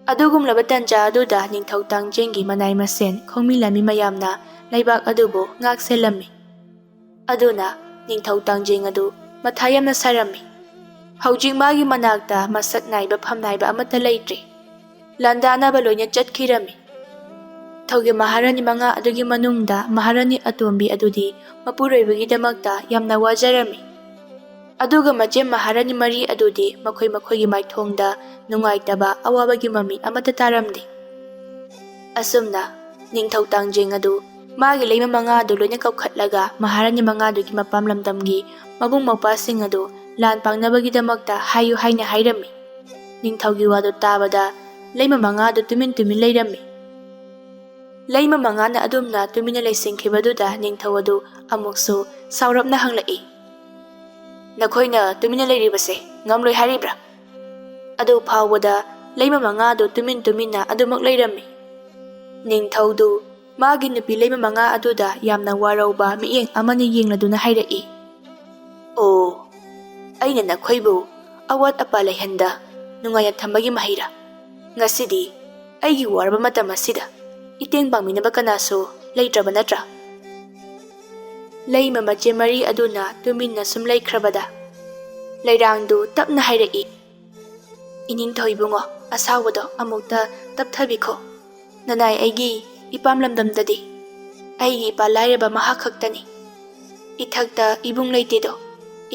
ꯑꯗꯨꯒꯨꯝꯂꯕ ꯇꯟꯖꯥ ꯑꯗꯨꯗ ꯅꯤꯡꯊꯧ ꯇꯥꯡꯖꯦꯡꯒꯤ ꯃꯅꯥꯏ ꯃꯁꯦꯟ ꯈꯣꯡꯃꯤ ꯂꯥꯟꯃꯤ ꯃꯌꯥꯝꯅ ꯂꯩꯕꯥꯛ ꯑꯗꯨꯕꯨ ꯉꯥꯛ ꯁꯦꯜꯂꯝꯃꯤ꯫ ꯑꯗꯨꯅ ꯅꯤꯡꯊꯧ ꯇꯥꯡꯖꯦꯡ ꯑꯗꯨ ꯃꯊꯥ ꯌꯥꯝꯅ ꯁꯥꯔꯝꯃꯤ꯫ ꯍꯧꯖꯤꯛ ꯃꯥꯒꯤ ꯃꯅꯥꯛꯇ ꯃꯁꯛ ꯅꯥꯏꯕ ꯐꯝꯅꯥꯏꯕ ꯑꯃꯠꯇ ꯂꯩꯇ꯭ꯔꯦ꯫ ꯂꯥꯟꯗꯥꯅꯕ ꯂꯣꯏꯅ ꯆꯠꯈꯤꯔꯝꯃꯤ꯫ ꯅꯤꯡꯊꯧꯒꯤ ꯃꯍꯥꯔꯥꯅꯤ ꯃꯉꯥ ꯑꯗꯨꯒꯤ ꯃꯅꯨꯡꯗ ꯃꯍꯥꯔꯥꯅꯤ ꯑꯇꯣꯝꯕꯤ ꯑꯗꯨꯗꯤ ꯃꯄꯨꯔꯣꯏꯕꯒꯤꯗꯃꯛꯇ ꯌꯥꯝꯅ ꯋꯥꯖꯔꯝꯃꯤ꯫ ꯑꯗꯨꯒ ꯃꯆꯦ ꯃꯍꯥꯔꯥꯅꯤ ꯃꯔꯤ ꯑꯗꯨꯗꯤ ꯃꯈꯣꯏ ꯃꯈꯣꯏꯒꯤ ꯃꯥꯏꯊꯣꯡꯗ ꯅꯨꯡꯉꯥꯏꯇꯕ ꯑꯋꯥꯕꯒꯤ ꯃꯃꯤ ꯑꯃꯠꯇ ꯇꯥꯔꯝꯗꯦ꯫ ꯑꯁꯨꯝꯅ ꯅꯤꯡꯊꯧ ꯇꯥꯡꯖꯦꯡ ꯑꯗꯨ ꯃꯥꯒꯤ ꯂꯩꯃ ꯃꯉꯥ ꯑꯗꯨ ꯂꯣꯏꯅ ꯀꯧꯈꯠꯂꯒ ꯃꯍꯥꯔꯥꯅꯤ ꯃꯉꯥꯗꯨꯒꯤ ꯃꯄꯥꯝ ꯂꯝꯗꯝꯒꯤ ꯃꯕꯨꯡ ꯃꯧꯄ꯭ꯋꯥꯁꯤꯡ ꯑꯗꯨ ꯂꯥꯟ ꯄꯥꯡꯅꯕꯒꯤꯗꯃꯛꯇ ꯍꯥꯏꯌꯨ ꯍꯥꯏꯅ ꯍꯥꯏꯔꯝꯃꯤ꯫ ꯅꯤꯡꯊꯧꯒꯤ ꯋꯥꯗꯨ ꯇꯥꯕꯗ ꯂꯩꯃ ꯃꯉꯥꯗꯨ ꯇꯨꯃꯤꯟ ꯇꯨꯃꯤꯟ ꯂꯩꯔꯝꯃꯤ꯫ ꯂꯩꯃ ꯃꯉꯥꯅ ꯑꯗꯨꯝꯅ ꯇꯨꯃꯤꯟꯅ ꯂꯩꯁꯤꯟꯈꯤꯕꯗꯨꯗ ꯅꯤꯡꯊꯧ ꯑꯗꯨ ꯑꯃꯨꯛꯁꯨ ꯁꯥꯎꯔꯞꯅ ꯍꯪꯂꯛꯏ, "ꯅꯈꯣꯏꯅ ꯇꯨꯃꯤꯟꯅ ꯂꯩꯔꯤꯕꯁꯦ ꯉꯝꯂꯣꯏ ꯍꯥꯏꯔꯤꯕ꯭ꯔꯥ?" ꯑꯗꯨ ꯐꯥꯎꯕꯗ ꯂꯩꯃ ꯃꯉꯥꯗꯨ ꯇꯨꯃꯤꯟ ꯇꯨꯃꯤꯟꯅ ꯑꯗꯨꯃꯛ ꯂꯩꯔꯝꯃꯤ꯫ ꯅꯤꯡꯊꯧꯗꯨ ꯃꯥꯒꯤ ꯅꯨꯄꯤ ꯂꯩꯃ ꯃꯉꯥ ꯑꯗꯨꯗ ꯌꯥꯝꯅ ꯋꯥꯔꯧꯕ ꯃꯤꯠꯌꯦꯡ ꯑꯃꯅ ꯌꯦꯡꯂꯗꯨꯅ ꯍꯥꯏꯔꯛꯏ, "ꯑꯣ, ꯑꯩꯅ ꯅꯈꯣꯏꯕꯨ ꯑꯋꯥꯠ ꯑꯄꯥ ꯂꯩꯍꯟꯗ ꯅꯨꯡꯉꯥꯏꯅ ꯊꯝꯕꯒꯤ ꯃꯍꯩꯔꯥ? ꯉꯁꯤꯗꯤ ꯑꯩꯒꯤ ꯋꯥꯔꯕ ꯃꯇꯝ ꯑꯁꯤꯗ ꯏꯇꯦꯡ ꯄꯥꯡꯕꯤꯅꯕ ꯀꯅꯥꯁꯨ ꯂꯩꯇ꯭ꯔꯕ ꯅꯠꯇ꯭ꯔꯥ?" ꯂꯩꯃ ꯃꯆꯦ ꯃꯔꯤ ꯑꯗꯨꯅ ꯇꯨꯃꯤꯟꯅ ꯁꯨꯝ ꯂꯩꯈ꯭ꯔꯕꯗ ꯂꯩꯔꯥꯡꯗꯨ ꯇꯞꯅ ꯍꯥꯏꯔꯛꯏ, "ꯏꯅꯤꯡꯊꯧ ꯏꯕꯨꯡꯉꯣ, ꯑꯁꯥꯎꯕꯗꯣ ꯑꯃꯨꯛꯇ ꯇꯞꯊꯕꯤꯈꯣ꯫ ꯅꯅꯥꯏ ꯑꯩꯒꯤ ꯏꯄꯥꯝ ꯂꯝꯗꯝꯗꯗꯤ ꯑꯩꯒꯤ ꯏꯄꯥ ꯂꯥꯏꯔꯕ ꯃꯍꯥꯛ ꯈꯛꯇꯅꯤ꯫ ꯏꯊꯛꯇ ꯏꯕꯨꯡ ꯂꯩꯇꯦꯗꯣ,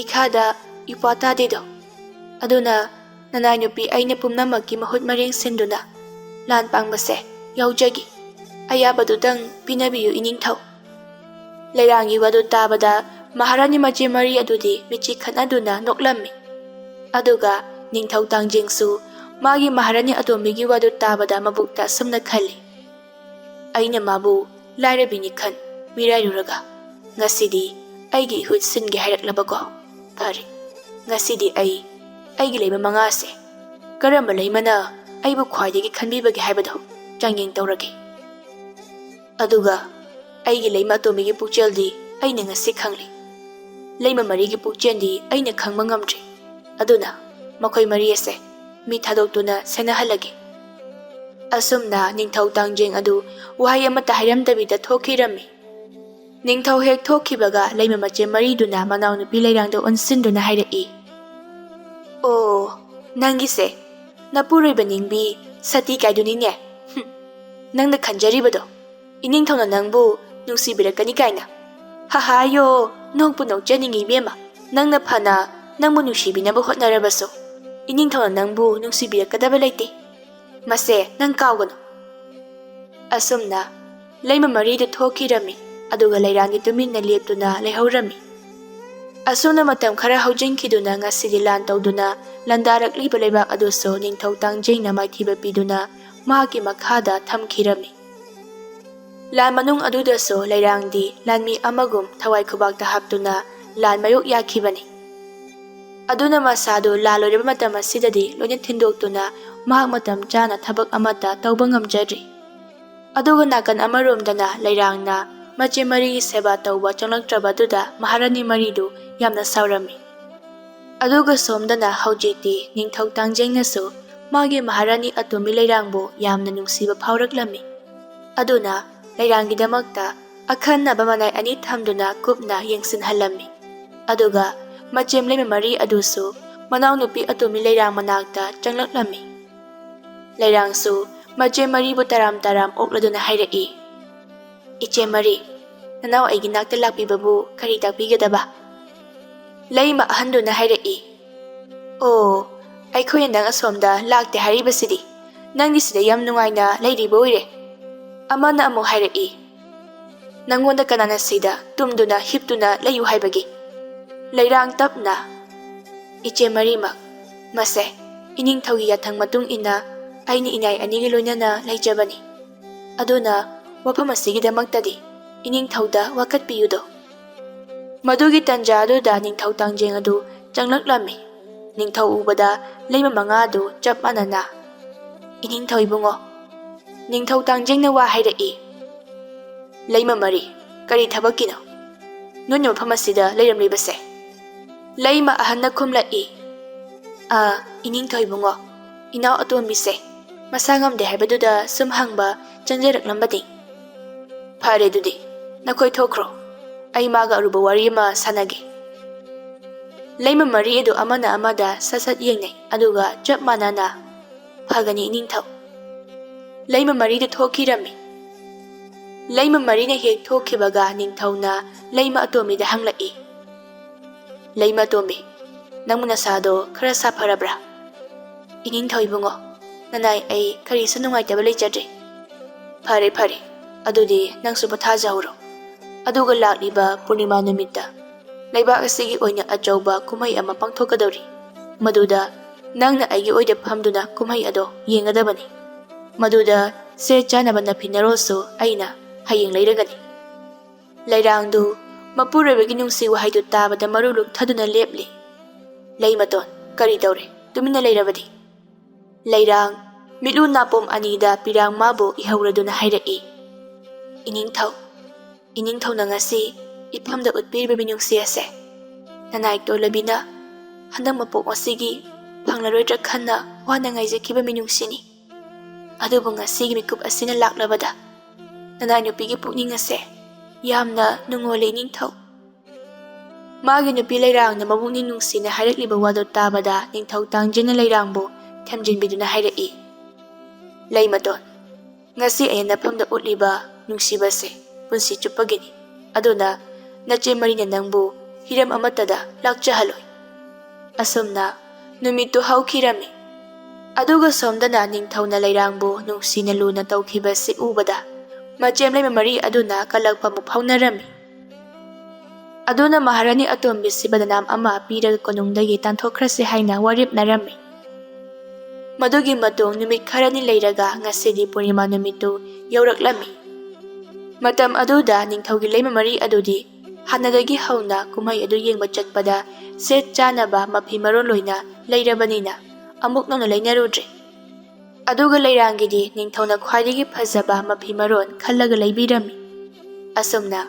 ꯏꯈꯥꯗ ꯏꯄ꯭ꯋꯥ ꯇꯥꯗꯦꯗꯣ꯫ ꯑꯗꯨꯅ ꯅꯅꯥꯏ ꯅꯨꯄꯤ ꯑꯩꯅ ꯄꯨꯝꯅꯃꯛꯀꯤ ꯃꯍꯨꯠ ꯃꯔꯦꯡ ꯁꯤꯟꯗꯨꯅ ꯂꯥꯟ ꯄꯥꯡꯕꯁꯦ ꯌꯥꯎꯖꯒꯦ꯫ ꯑꯌꯥꯕꯗꯨꯗꯪ ꯄꯤꯅꯕꯤꯌꯨ ꯏꯅꯤꯡꯊꯧ꯫" ꯂꯩꯔꯥꯡꯒꯤ ꯋꯥꯗꯨ ꯇꯥꯕꯗ ꯃꯍꯥꯔꯥꯅꯤ ꯃꯆꯦ ꯃꯔꯤ ꯑꯗꯨꯗꯤ ꯃꯤꯠꯆꯤ ꯈꯠꯅꯗꯨꯅ ꯅꯣꯛꯂꯝꯃꯤ꯫ ꯑꯗꯨꯒ ꯅꯤꯡꯊꯧ ꯇꯥꯡꯖꯦꯡꯁꯨ ꯃꯥꯒꯤ ꯃꯍꯥꯔꯥꯅꯤ ꯑꯇꯣꯝꯕꯤꯒꯤ ꯋꯥꯗꯨ ꯇꯥꯕꯗ ꯃꯕꯨꯛꯇ ꯑꯁꯨꯝꯅ ꯈꯜꯂꯤ, "ꯑꯩꯅ ꯃꯥꯕꯨ ꯂꯥꯏꯔꯕꯤꯅꯤ ꯈꯟ ꯃꯤꯔꯥꯏꯔꯨꯔꯒ ꯉꯁꯤꯗꯤ ꯑꯩꯒꯤ ꯏꯍꯨꯠ ꯁꯤꯟꯒꯦ ꯍꯥꯏꯔꯛꯂꯕꯀꯣ? ꯐꯔꯦ, ꯉꯁꯤꯗꯤ ꯑꯩ ꯑꯩꯒꯤ ꯂꯩꯃ ꯃꯉꯥꯁꯦ ꯀꯔꯝꯕ ꯂꯩꯃꯅ ꯑꯩꯕꯨ ꯈ꯭ꯋꯥꯏꯗꯒꯤ ꯈꯟꯕꯤꯕꯒꯦ ꯍꯥꯏꯕꯗꯣ ꯆꯥꯡꯌꯦꯡ ꯇꯧꯔꯒꯦ꯫ ꯑꯗꯨꯒ ꯑꯩꯒꯤ ꯂꯩꯃ ꯑꯇꯣꯝꯕꯤꯒꯤ ꯄꯨꯛꯆꯦꯜꯗꯤ ꯑꯩꯅ ꯉꯁꯤ ꯈꯪꯂꯦ꯫ ꯂꯩꯃ ꯃꯔꯤꯒꯤ ꯄꯨꯛꯆꯦꯜꯗꯤ ꯑꯩꯅ ꯈꯪꯕ ꯉꯝꯗ꯭ꯔꯤ꯫ ꯑꯗꯨꯅ ꯃꯈꯣꯏ ꯃꯔꯤ ꯑꯁꯦ ꯃꯤ ꯊꯥꯗꯣꯛꯇꯨꯅ ꯁꯦꯟꯅꯍꯜꯂꯒꯦ꯫" ꯑꯁꯨꯝꯅ ꯅꯤꯡꯊꯧ ꯇꯥꯡꯖꯦꯡ ꯑꯗꯨ ꯋꯥꯍꯩ ꯑꯃꯠꯇ ꯍꯥꯏꯔꯝꯗꯕꯤꯗ ꯊꯣꯛꯈꯤꯔꯝꯃꯤ꯫ ꯅꯤꯡꯊꯧ ꯍꯦꯛ ꯊꯣꯛꯈꯤꯕꯒ ꯂꯩꯃ ꯃꯆꯦ ꯃꯔꯤꯗꯨꯅ ꯃꯅꯥꯎꯅꯨꯄꯤ ꯂꯩꯔꯥꯡꯗ ꯑꯣꯟꯁꯤꯟꯗꯨꯅ ꯍꯥꯏꯔꯛꯏ, "ꯑꯣ, ꯅꯪꯒꯤꯁꯦ ꯅꯄꯨꯔꯣꯏꯕ ꯅꯤꯡꯕꯤ ꯁꯇꯤ ꯀꯥꯏꯗꯨꯅꯤꯅꯦ꯫ ꯍꯨꯝ, ꯅꯪꯅ ꯈꯟꯖꯔꯤꯕꯗꯣ ꯏꯅꯤꯡꯊꯧꯅ ꯅꯪꯕꯨ ꯅꯨꯡꯁꯤꯕꯤꯔꯛꯀꯅꯤ ꯀꯥꯏꯅ꯫ ꯍꯥꯍꯥꯌꯣ, ꯅꯣꯛꯄꯨ ꯅꯣꯛꯆꯅꯤꯡꯉꯤ ꯏꯕꯦꯝꯃ꯫ ꯅꯪꯅ ꯐꯅ ꯅꯪꯕꯨ ꯅꯨꯡꯁꯤꯕꯤꯅꯕ ꯍꯣꯠꯅꯔꯕꯁꯨ, ꯏꯅꯤꯡꯊꯧꯅ ꯅꯪꯕꯨ ꯅꯨꯡꯁꯤꯕꯤꯔꯛꯀꯗꯕ ꯂꯩꯇꯦ꯫ ꯃꯁꯦ ꯅꯪ ꯀꯥꯎꯒꯅꯨ꯫" ꯑꯁꯨꯝꯅ ꯂꯩꯃ ꯃꯔꯤꯗꯨ ꯊꯣꯛꯈꯤꯔꯝꯃꯤ, ꯑꯗꯨꯒ ꯂꯩꯔꯥꯡꯗꯤ ꯇꯨꯃꯤꯟꯅ ꯂꯦꯞꯇꯨꯅ ꯂꯩꯍꯧꯔꯝꯃꯤ꯫ ꯑꯁꯨꯝꯅ ꯃꯇꯝ ꯈꯔ ꯍꯧꯖꯤꯟꯈꯤꯗꯨꯅ ꯉꯁꯤꯗꯤ ꯂꯥꯟ ꯇꯧꯗꯨꯅ ꯂꯥꯟꯗꯥꯔꯛꯂꯤꯕ ꯂꯩꯕꯥꯛ ꯑꯗꯨꯁꯨ ꯅꯤꯡꯊꯧ ꯇꯥꯡꯖꯩꯅ ꯃꯥꯏꯊꯤꯕ ꯄꯤꯗꯨꯅ ꯃꯍꯥꯛꯀꯤ ꯃꯈꯥꯗ ꯊꯝꯈꯤꯔꯝꯃꯤ꯫ ꯂꯥꯟ ꯃꯅꯨꯡ ꯑꯗꯨꯗꯁꯨ ꯂꯩꯔꯥꯡꯗꯤ ꯂꯥꯟꯃꯤ ꯑꯃꯒꯨꯝ ꯊꯋꯥꯏ ꯈꯨꯕꯥꯛꯇ ꯍꯥꯞꯇꯨꯅ ꯂꯥꯟ ꯃꯥꯌꯣꯛ ꯌꯥꯈꯤꯕꯅꯤ꯫ ꯑꯗꯨꯅ ꯃꯁꯥꯗꯨ ꯂꯥꯟ ꯂꯣꯏꯔꯕ ꯃꯇꯝ ꯑꯁꯤꯗꯗꯤ ꯂꯣꯏꯅ ꯊꯤꯟꯗꯣꯛꯇꯨꯅ ꯃꯍꯥꯛ ꯃꯇꯝ ꯆꯥꯅ ꯊꯕꯛ ꯑꯃꯠꯇ ꯇꯧꯕ ꯉꯝꯖꯗ꯭ꯔꯤ꯫ ꯑꯗꯨꯒ ꯅꯥꯀꯟ ꯑꯃꯔꯣꯝꯗꯅ ꯂꯩꯔꯥꯡꯅ ꯃꯆꯦ ꯃꯔꯤꯒꯤ ꯁꯦꯕꯥ ꯇꯧꯕ ꯆꯪꯂꯛꯇ꯭ꯔꯕꯗꯨꯗ ꯃꯍꯥꯔꯥꯅꯤ ꯃꯔꯤꯗꯨ ꯌꯥꯝꯅ ꯁꯥꯎꯔꯝꯃꯤ꯫ ꯑꯗꯨꯒ ꯁꯣꯝꯗꯅ ꯍꯧꯖꯤꯛꯇꯤ ꯅꯤꯡꯊꯧ ꯇꯥꯡꯖꯩꯅꯁꯨ ꯃꯥꯒꯤ ꯃꯍꯥꯔꯥꯅꯤ ꯑꯇꯣꯝꯕꯤ ꯂꯩꯔꯥꯡꯕꯨ ꯌꯥꯝꯅ ꯅꯨꯡꯁꯤꯕ ꯐꯥꯎꯔꯛꯂꯝꯃꯤ꯫ ꯑꯗꯨꯅ ꯂꯩꯔꯥꯡꯒꯤꯗꯃꯛꯇ ꯑꯈꯟꯅꯕ ꯃꯅꯥꯏ ꯑꯅꯤ ꯊꯝꯗꯨꯅ ꯀꯨꯞꯅ ꯌꯦꯡꯁꯤꯟꯍꯜꯂꯝꯃꯤ꯫ ꯑꯗꯨꯒ ꯃꯆꯦꯝ ꯂꯩꯃ ꯃꯔꯤ ꯑꯗꯨꯁꯨ ꯃꯅꯥꯎꯅꯨꯄꯤ ꯑꯇꯣꯝꯕꯤ ꯂꯩꯔꯥꯡ ꯃꯅꯥꯛꯇ ꯆꯪꯂꯛꯂꯝꯃꯤ꯫ ꯂꯩꯔꯥꯡꯁꯨ ꯃꯆꯦ ꯃꯔꯤꯕꯨ ꯇꯔꯥꯝ ꯇꯔꯥꯝ ꯑꯣꯛꯂꯗꯨꯅ ꯍꯥꯏꯔꯛꯏ, "ꯏꯆꯦ ꯃꯔꯤ, ꯅꯅꯥꯎ ꯑꯩꯒꯤ ꯅꯥꯛꯇ ꯂꯥꯛꯄꯤꯕꯕꯨ ꯀꯔꯤ ꯇꯥꯛꯄꯤꯒꯗꯕ?" ꯂꯩꯃ ꯑꯍꯟꯗꯨꯅ ꯍꯥꯏꯔꯛꯏ, "ꯑꯣ, ꯑꯩꯈꯣꯏꯅ ꯅꯪ ꯑꯁꯣꯝꯗ ꯂꯥꯛꯇꯦ ꯍꯥꯏꯔꯤꯕꯁꯤꯗꯤ ꯅꯪꯗꯤ ꯁꯤꯗ ꯌꯥꯝ ꯅꯨꯡꯉꯥꯏꯅ ꯂꯩꯔꯤꯕ ꯑꯣꯏꯔꯦ꯫" ꯑꯃꯅ ꯑꯃꯨꯛ ꯍꯥꯏꯔꯛꯏ, "ꯅꯪꯉꯣꯟꯗ ꯀꯅꯥꯅ ꯁꯤꯗ ꯇꯨꯝꯗꯨꯅ ꯍꯤꯞꯇꯨꯅ ꯂꯩꯌꯨ ꯍꯥꯏꯕꯒꯦ?" ꯂꯩꯔꯥꯡ ꯇꯞꯅ, "ꯏꯆꯦ ꯃꯔꯤꯃꯛ, ꯃꯁꯦ ꯏꯅꯤꯡꯊꯧꯒꯤ ꯌꯥꯊꯪ ꯃꯇꯨꯡ ꯏꯟꯅ ꯑꯩꯅ ꯏꯅꯥꯏ ꯑꯅꯤꯒꯤ ꯂꯣꯏꯅꯅ ꯂꯩꯖꯕꯅꯤ꯫ ꯑꯗꯨꯅ ꯋꯥꯐꯝ ꯑꯁꯤꯒꯤꯗꯃꯛꯇꯗꯤ ꯏꯅꯤꯡꯊꯧꯗ ꯋꯥꯀꯠꯄꯤꯌꯨꯗꯣ꯫" ꯃꯗꯨꯒꯤ ꯇꯟꯖꯥ ꯑꯗꯨꯗ ꯅꯤꯡꯊꯧ ꯇꯥꯡꯖꯦꯡ ꯑꯗꯨ ꯆꯪꯂꯛꯂꯝꯃꯤ꯫ ꯅꯤꯡꯊꯧ ꯎꯕꯗ ꯂꯩꯃ ꯃꯉꯥ ꯑꯗꯨ ꯆꯞ ꯃꯥꯟꯅꯅ, "ꯏꯅꯤꯡꯊꯧ ꯏꯕꯨꯡꯉꯣ, ꯅꯤꯡꯊꯧ ꯇꯥꯡꯖꯦꯡꯅ ꯋꯥ ꯍꯥꯏꯔꯛꯏ꯫" "ꯂꯩꯃ ꯃꯔꯤ, ꯀꯔꯤ ꯊꯕꯛꯀꯤꯅꯣ ꯅꯣꯏꯅ ꯃꯐꯝ ꯑꯁꯤꯗ ꯂꯩꯔꯝꯂꯤꯕꯁꯦ?" ꯂꯩꯃ ꯑꯍꯟꯅ ꯈꯨꯝꯂꯛꯏ, "ꯑ, ꯏꯅꯤꯡꯊꯧ ꯏꯕꯨꯡꯉꯣ, ꯏꯅꯥꯎ ꯑꯇꯣꯝꯕꯤꯁꯦ ꯃꯁꯥ ꯉꯝꯗꯦ ꯍꯥꯏꯕꯗꯨꯗ ꯁꯨꯝ ꯍꯪꯕ ꯆꯪꯖꯔꯛꯂꯝꯕꯅꯤ꯫" "ꯐꯔꯦ ꯑꯗꯨꯗꯤ, ꯅꯈꯣꯏ ꯊꯣꯛꯈ꯭ꯔꯣ, ꯑꯩ ꯃꯥꯒ ꯑꯔꯨꯕ ꯋꯥꯔꯤ ꯑꯃ ꯁꯥꯟꯅꯒꯦ꯫" ꯂꯩꯃ ꯃꯔꯤ ꯑꯗꯨ ꯑꯃꯅ ꯑꯃꯗ ꯁꯠ ꯁꯠ ꯌꯦꯡꯅꯩ, ꯑꯗꯨꯒ ꯆꯞ ꯃꯥꯟꯅꯅ, "ꯐꯒꯅꯤ ꯏꯅꯤꯡꯊꯧ꯫" ꯂꯩꯃ ꯃꯔꯤꯗꯨ ꯊꯣꯛꯈꯤꯔꯝꯃꯤ꯫ ꯂꯩꯃ ꯃꯔꯤꯅ ꯍꯦꯛ ꯊꯣꯛꯈꯤꯕꯒ ꯅꯤꯡꯊꯧꯅ ꯂꯩꯃ ꯑꯇꯣꯝꯕꯤꯗ ꯍꯪꯂꯛꯏ, ꯂꯩꯃꯇꯣꯝꯕꯤ, ꯅꯪꯕꯨ ꯅꯁꯥꯗꯣ ꯈꯔ ꯁꯥꯐꯔꯕ꯭ꯔꯥ? ꯏꯅꯤꯡꯊꯧ ꯏꯕꯨꯡꯉꯣ, ꯅꯅꯥꯏ ꯑꯩ ꯀꯔꯤꯁꯨ ꯅꯨꯡꯉꯥꯏꯇꯕ ꯂꯩꯖꯗ꯭ꯔꯦ꯫ ꯐꯔꯦ ꯐꯔꯦ, ꯑꯗꯨꯗꯤ ꯅꯪꯁꯨ ꯄꯣꯊꯥꯖꯍꯧꯔꯣ꯫ ꯑꯗꯨꯒ ꯂꯥꯛꯂꯤꯕ ꯄꯨꯔꯅꯤꯃꯥ ꯅꯨꯃꯤꯠꯇ ꯂꯩꯕꯥꯛ ꯑꯁꯤꯒꯤ ꯑꯣꯏꯅ ꯑꯆꯧꯕ ꯀꯨꯝꯍꯩ ꯑꯃ ꯄꯥꯡꯊꯣꯛꯀꯗꯧꯔꯤ꯫ ꯃꯗꯨꯗ ꯅꯪꯅ ꯑꯩꯒꯤ ꯑꯣꯏꯗ ꯐꯝꯗꯨꯅ ꯀꯨꯝꯍꯩ ꯑꯗꯣ ꯌꯦꯡꯒꯗꯕꯅꯤ꯫ ꯃꯗꯨꯗ ꯁꯦꯠ ꯆꯥꯅꯕ ꯅꯐꯤ ꯅꯔꯣꯜꯁꯨ ꯑꯩꯅ ꯍꯌꯦꯡ ꯂꯩꯔꯒꯅꯤ꯫ ꯂꯩꯔꯥꯡꯗꯨ ꯃꯄꯨꯔꯣꯏꯕꯒꯤ ꯅꯨꯡꯁꯤ ꯋꯥꯍꯩꯗꯨ ꯇꯥꯕꯗ ꯃꯔꯨ ꯂꯨꯛꯊꯗꯨꯅ ꯂꯦꯞꯂꯤ꯫ ꯂꯩꯃꯇꯣꯟ, ꯀꯔꯤ ꯇꯧꯔꯦ? ꯇꯨꯃꯤꯟꯅ ꯂꯩꯔꯕꯗꯤ? ꯂꯩꯔꯥꯡ, ꯃꯤꯠꯂꯨ ꯅꯥꯄꯣꯝ ꯑꯅꯤꯗ ꯄꯤꯔꯥꯡ ꯃꯥꯕꯨ ꯏꯍꯧꯔꯗꯨꯅ ꯍꯥꯏꯔꯛꯏ, "ꯏꯅꯤꯡꯊꯧ, ꯏꯅꯤꯡꯊꯧꯅ ꯉꯁꯤ ꯏꯐꯝꯗ ꯎꯠꯄꯤꯔꯤꯕ ꯃꯤꯅꯨꯡꯁꯤ ꯑꯁꯦ ꯅꯅꯥꯏ ꯇꯣꯜꯂꯕꯤꯅ ꯍꯟꯗꯛ ꯃꯄꯣꯛ ꯑꯁꯤꯒꯤ ꯐꯪꯂꯔꯣꯏꯗ꯭ꯔꯥ ꯈꯟꯅ ꯋꯥꯅ ꯉꯥꯏꯖꯈꯤꯕ ꯃꯤꯅꯨꯡꯁꯤꯅꯤ꯫ ꯑꯗꯨꯕꯨ ꯉꯁꯤꯒꯤ ꯃꯤꯀꯨꯞ ꯑꯁꯤꯅ ꯂꯥꯛꯂꯕꯗ ꯅꯅꯥꯏ ꯅꯨꯄꯤꯒꯤ ꯄꯨꯛꯅꯤꯡ ꯑꯁꯦ ꯌꯥꯝꯅ ꯅꯨꯡꯉꯣꯜꯂꯤ, ꯏꯅꯤꯡꯊꯧ꯫" ꯃꯥꯒꯤ ꯅꯨꯄꯤ ꯂꯩꯔꯥꯡꯅ ꯃꯕꯨꯛꯅꯤꯡ ꯅꯨꯡꯁꯤꯅ ꯍꯥꯏꯔꯛꯂꯤꯕ ꯋꯥꯗꯨ ꯇꯥꯕꯗ ꯅꯤꯡꯊꯧ ꯇꯥꯡꯖꯦꯟꯅ ꯂꯩꯔꯥꯡꯕꯨ ꯊꯦꯝꯖꯤꯟꯕꯤꯗꯨꯅ ꯍꯥꯏꯔꯛꯏ, "ꯂꯩꯃꯇꯣꯟ, ꯉꯁꯤ ꯑꯩꯅ ꯅꯐꯝꯗ ꯎꯠꯂꯤꯕ ꯅꯨꯡꯁꯤꯕꯁꯦ ꯄꯨꯟꯁꯤ ꯆꯨꯞꯄꯒꯤꯅꯤ꯫ ꯑꯗꯨꯅ ꯅꯆꯦ ꯃꯔꯤꯅ ꯅꯪꯕꯨ ꯍꯤꯔꯝ ꯑꯃꯠꯇꯗ ꯂꯥꯛꯆꯍꯜꯂꯣꯏ꯫" ꯑꯁꯨꯝꯅ ꯅꯨꯃꯤꯠꯇꯨ ꯍꯧꯈꯤꯔꯝꯃꯤ꯫ ꯑꯗꯨꯒ ꯁꯣꯝꯗꯅ ꯅꯤꯡꯊꯧꯅ ꯂꯩꯔꯥꯡꯕꯨ ꯅꯨꯡꯁꯤꯅ ꯂꯨꯅ ꯇꯧꯈꯤꯕꯁꯤ ꯎꯕꯗ ꯃꯆꯦꯝ ꯂꯩꯃ ꯃꯔꯤ ꯑꯗꯨꯅ ꯀꯜꯂꯛꯄ ꯑꯃꯨꯛ ꯐꯥꯎꯅꯔꯝꯃꯤ꯫ ꯑꯗꯨꯅ ꯃꯍꯥꯔꯥꯅꯤ ꯑꯇꯣꯝꯕꯤꯁꯤ ꯕꯗꯅꯥꯝ ꯑꯃ ꯄꯤꯔꯒ ꯀꯣꯅꯨꯡꯗꯒꯤ ꯇꯥꯟꯊꯣꯛꯈ꯭ꯔꯁꯤ ꯍꯥꯏꯅ ꯋꯥꯔꯦꯞꯅꯔꯝꯃꯤ꯫ ꯃꯗꯨꯒꯤ ꯃꯇꯨꯡ ꯅꯨꯃꯤꯠ ꯈꯔꯅꯤ ꯂꯩꯔꯒ ꯉꯁꯤꯗꯤ ꯄꯨꯔꯅꯤꯃꯥ ꯅꯨꯃꯤꯠꯇꯨ ꯌꯧꯔꯛꯂꯝꯃꯤ꯫ ꯃꯇꯝ ꯑꯗꯨꯗ ꯅꯤꯡꯊꯧꯒꯤ ꯂꯩꯃ ꯃꯔꯤ ꯑꯗꯨꯗꯤ ꯍꯥꯟꯅꯗꯒꯤ ꯍꯧꯅ ꯀꯨꯝꯍꯩ ꯑꯗꯨ ꯌꯦꯡꯕ ꯆꯠꯄꯗ ꯁꯦꯠ ꯆꯥꯅꯕ ꯃꯐꯤ ꯃꯔꯣꯟ ꯂꯣꯏꯅ ꯂꯩꯔꯕꯅꯤꯅ ꯑꯃꯨꯛ ꯅꯧꯅ ꯂꯩꯅꯔꯨꯗ꯭ꯔꯦ꯫ ꯑꯗꯨꯒ ꯂꯩꯔꯥꯡꯒꯤꯗꯤ ꯅꯤꯡꯊꯧꯅ ꯈ꯭ꯋꯥꯏꯗꯒꯤ ꯐꯖꯕ ꯃꯐꯤ ꯃꯔꯣꯟ ꯈꯜꯂꯒ ꯂꯩꯕꯤꯔꯝꯃꯤ꯫ ꯑꯁꯨꯝꯅ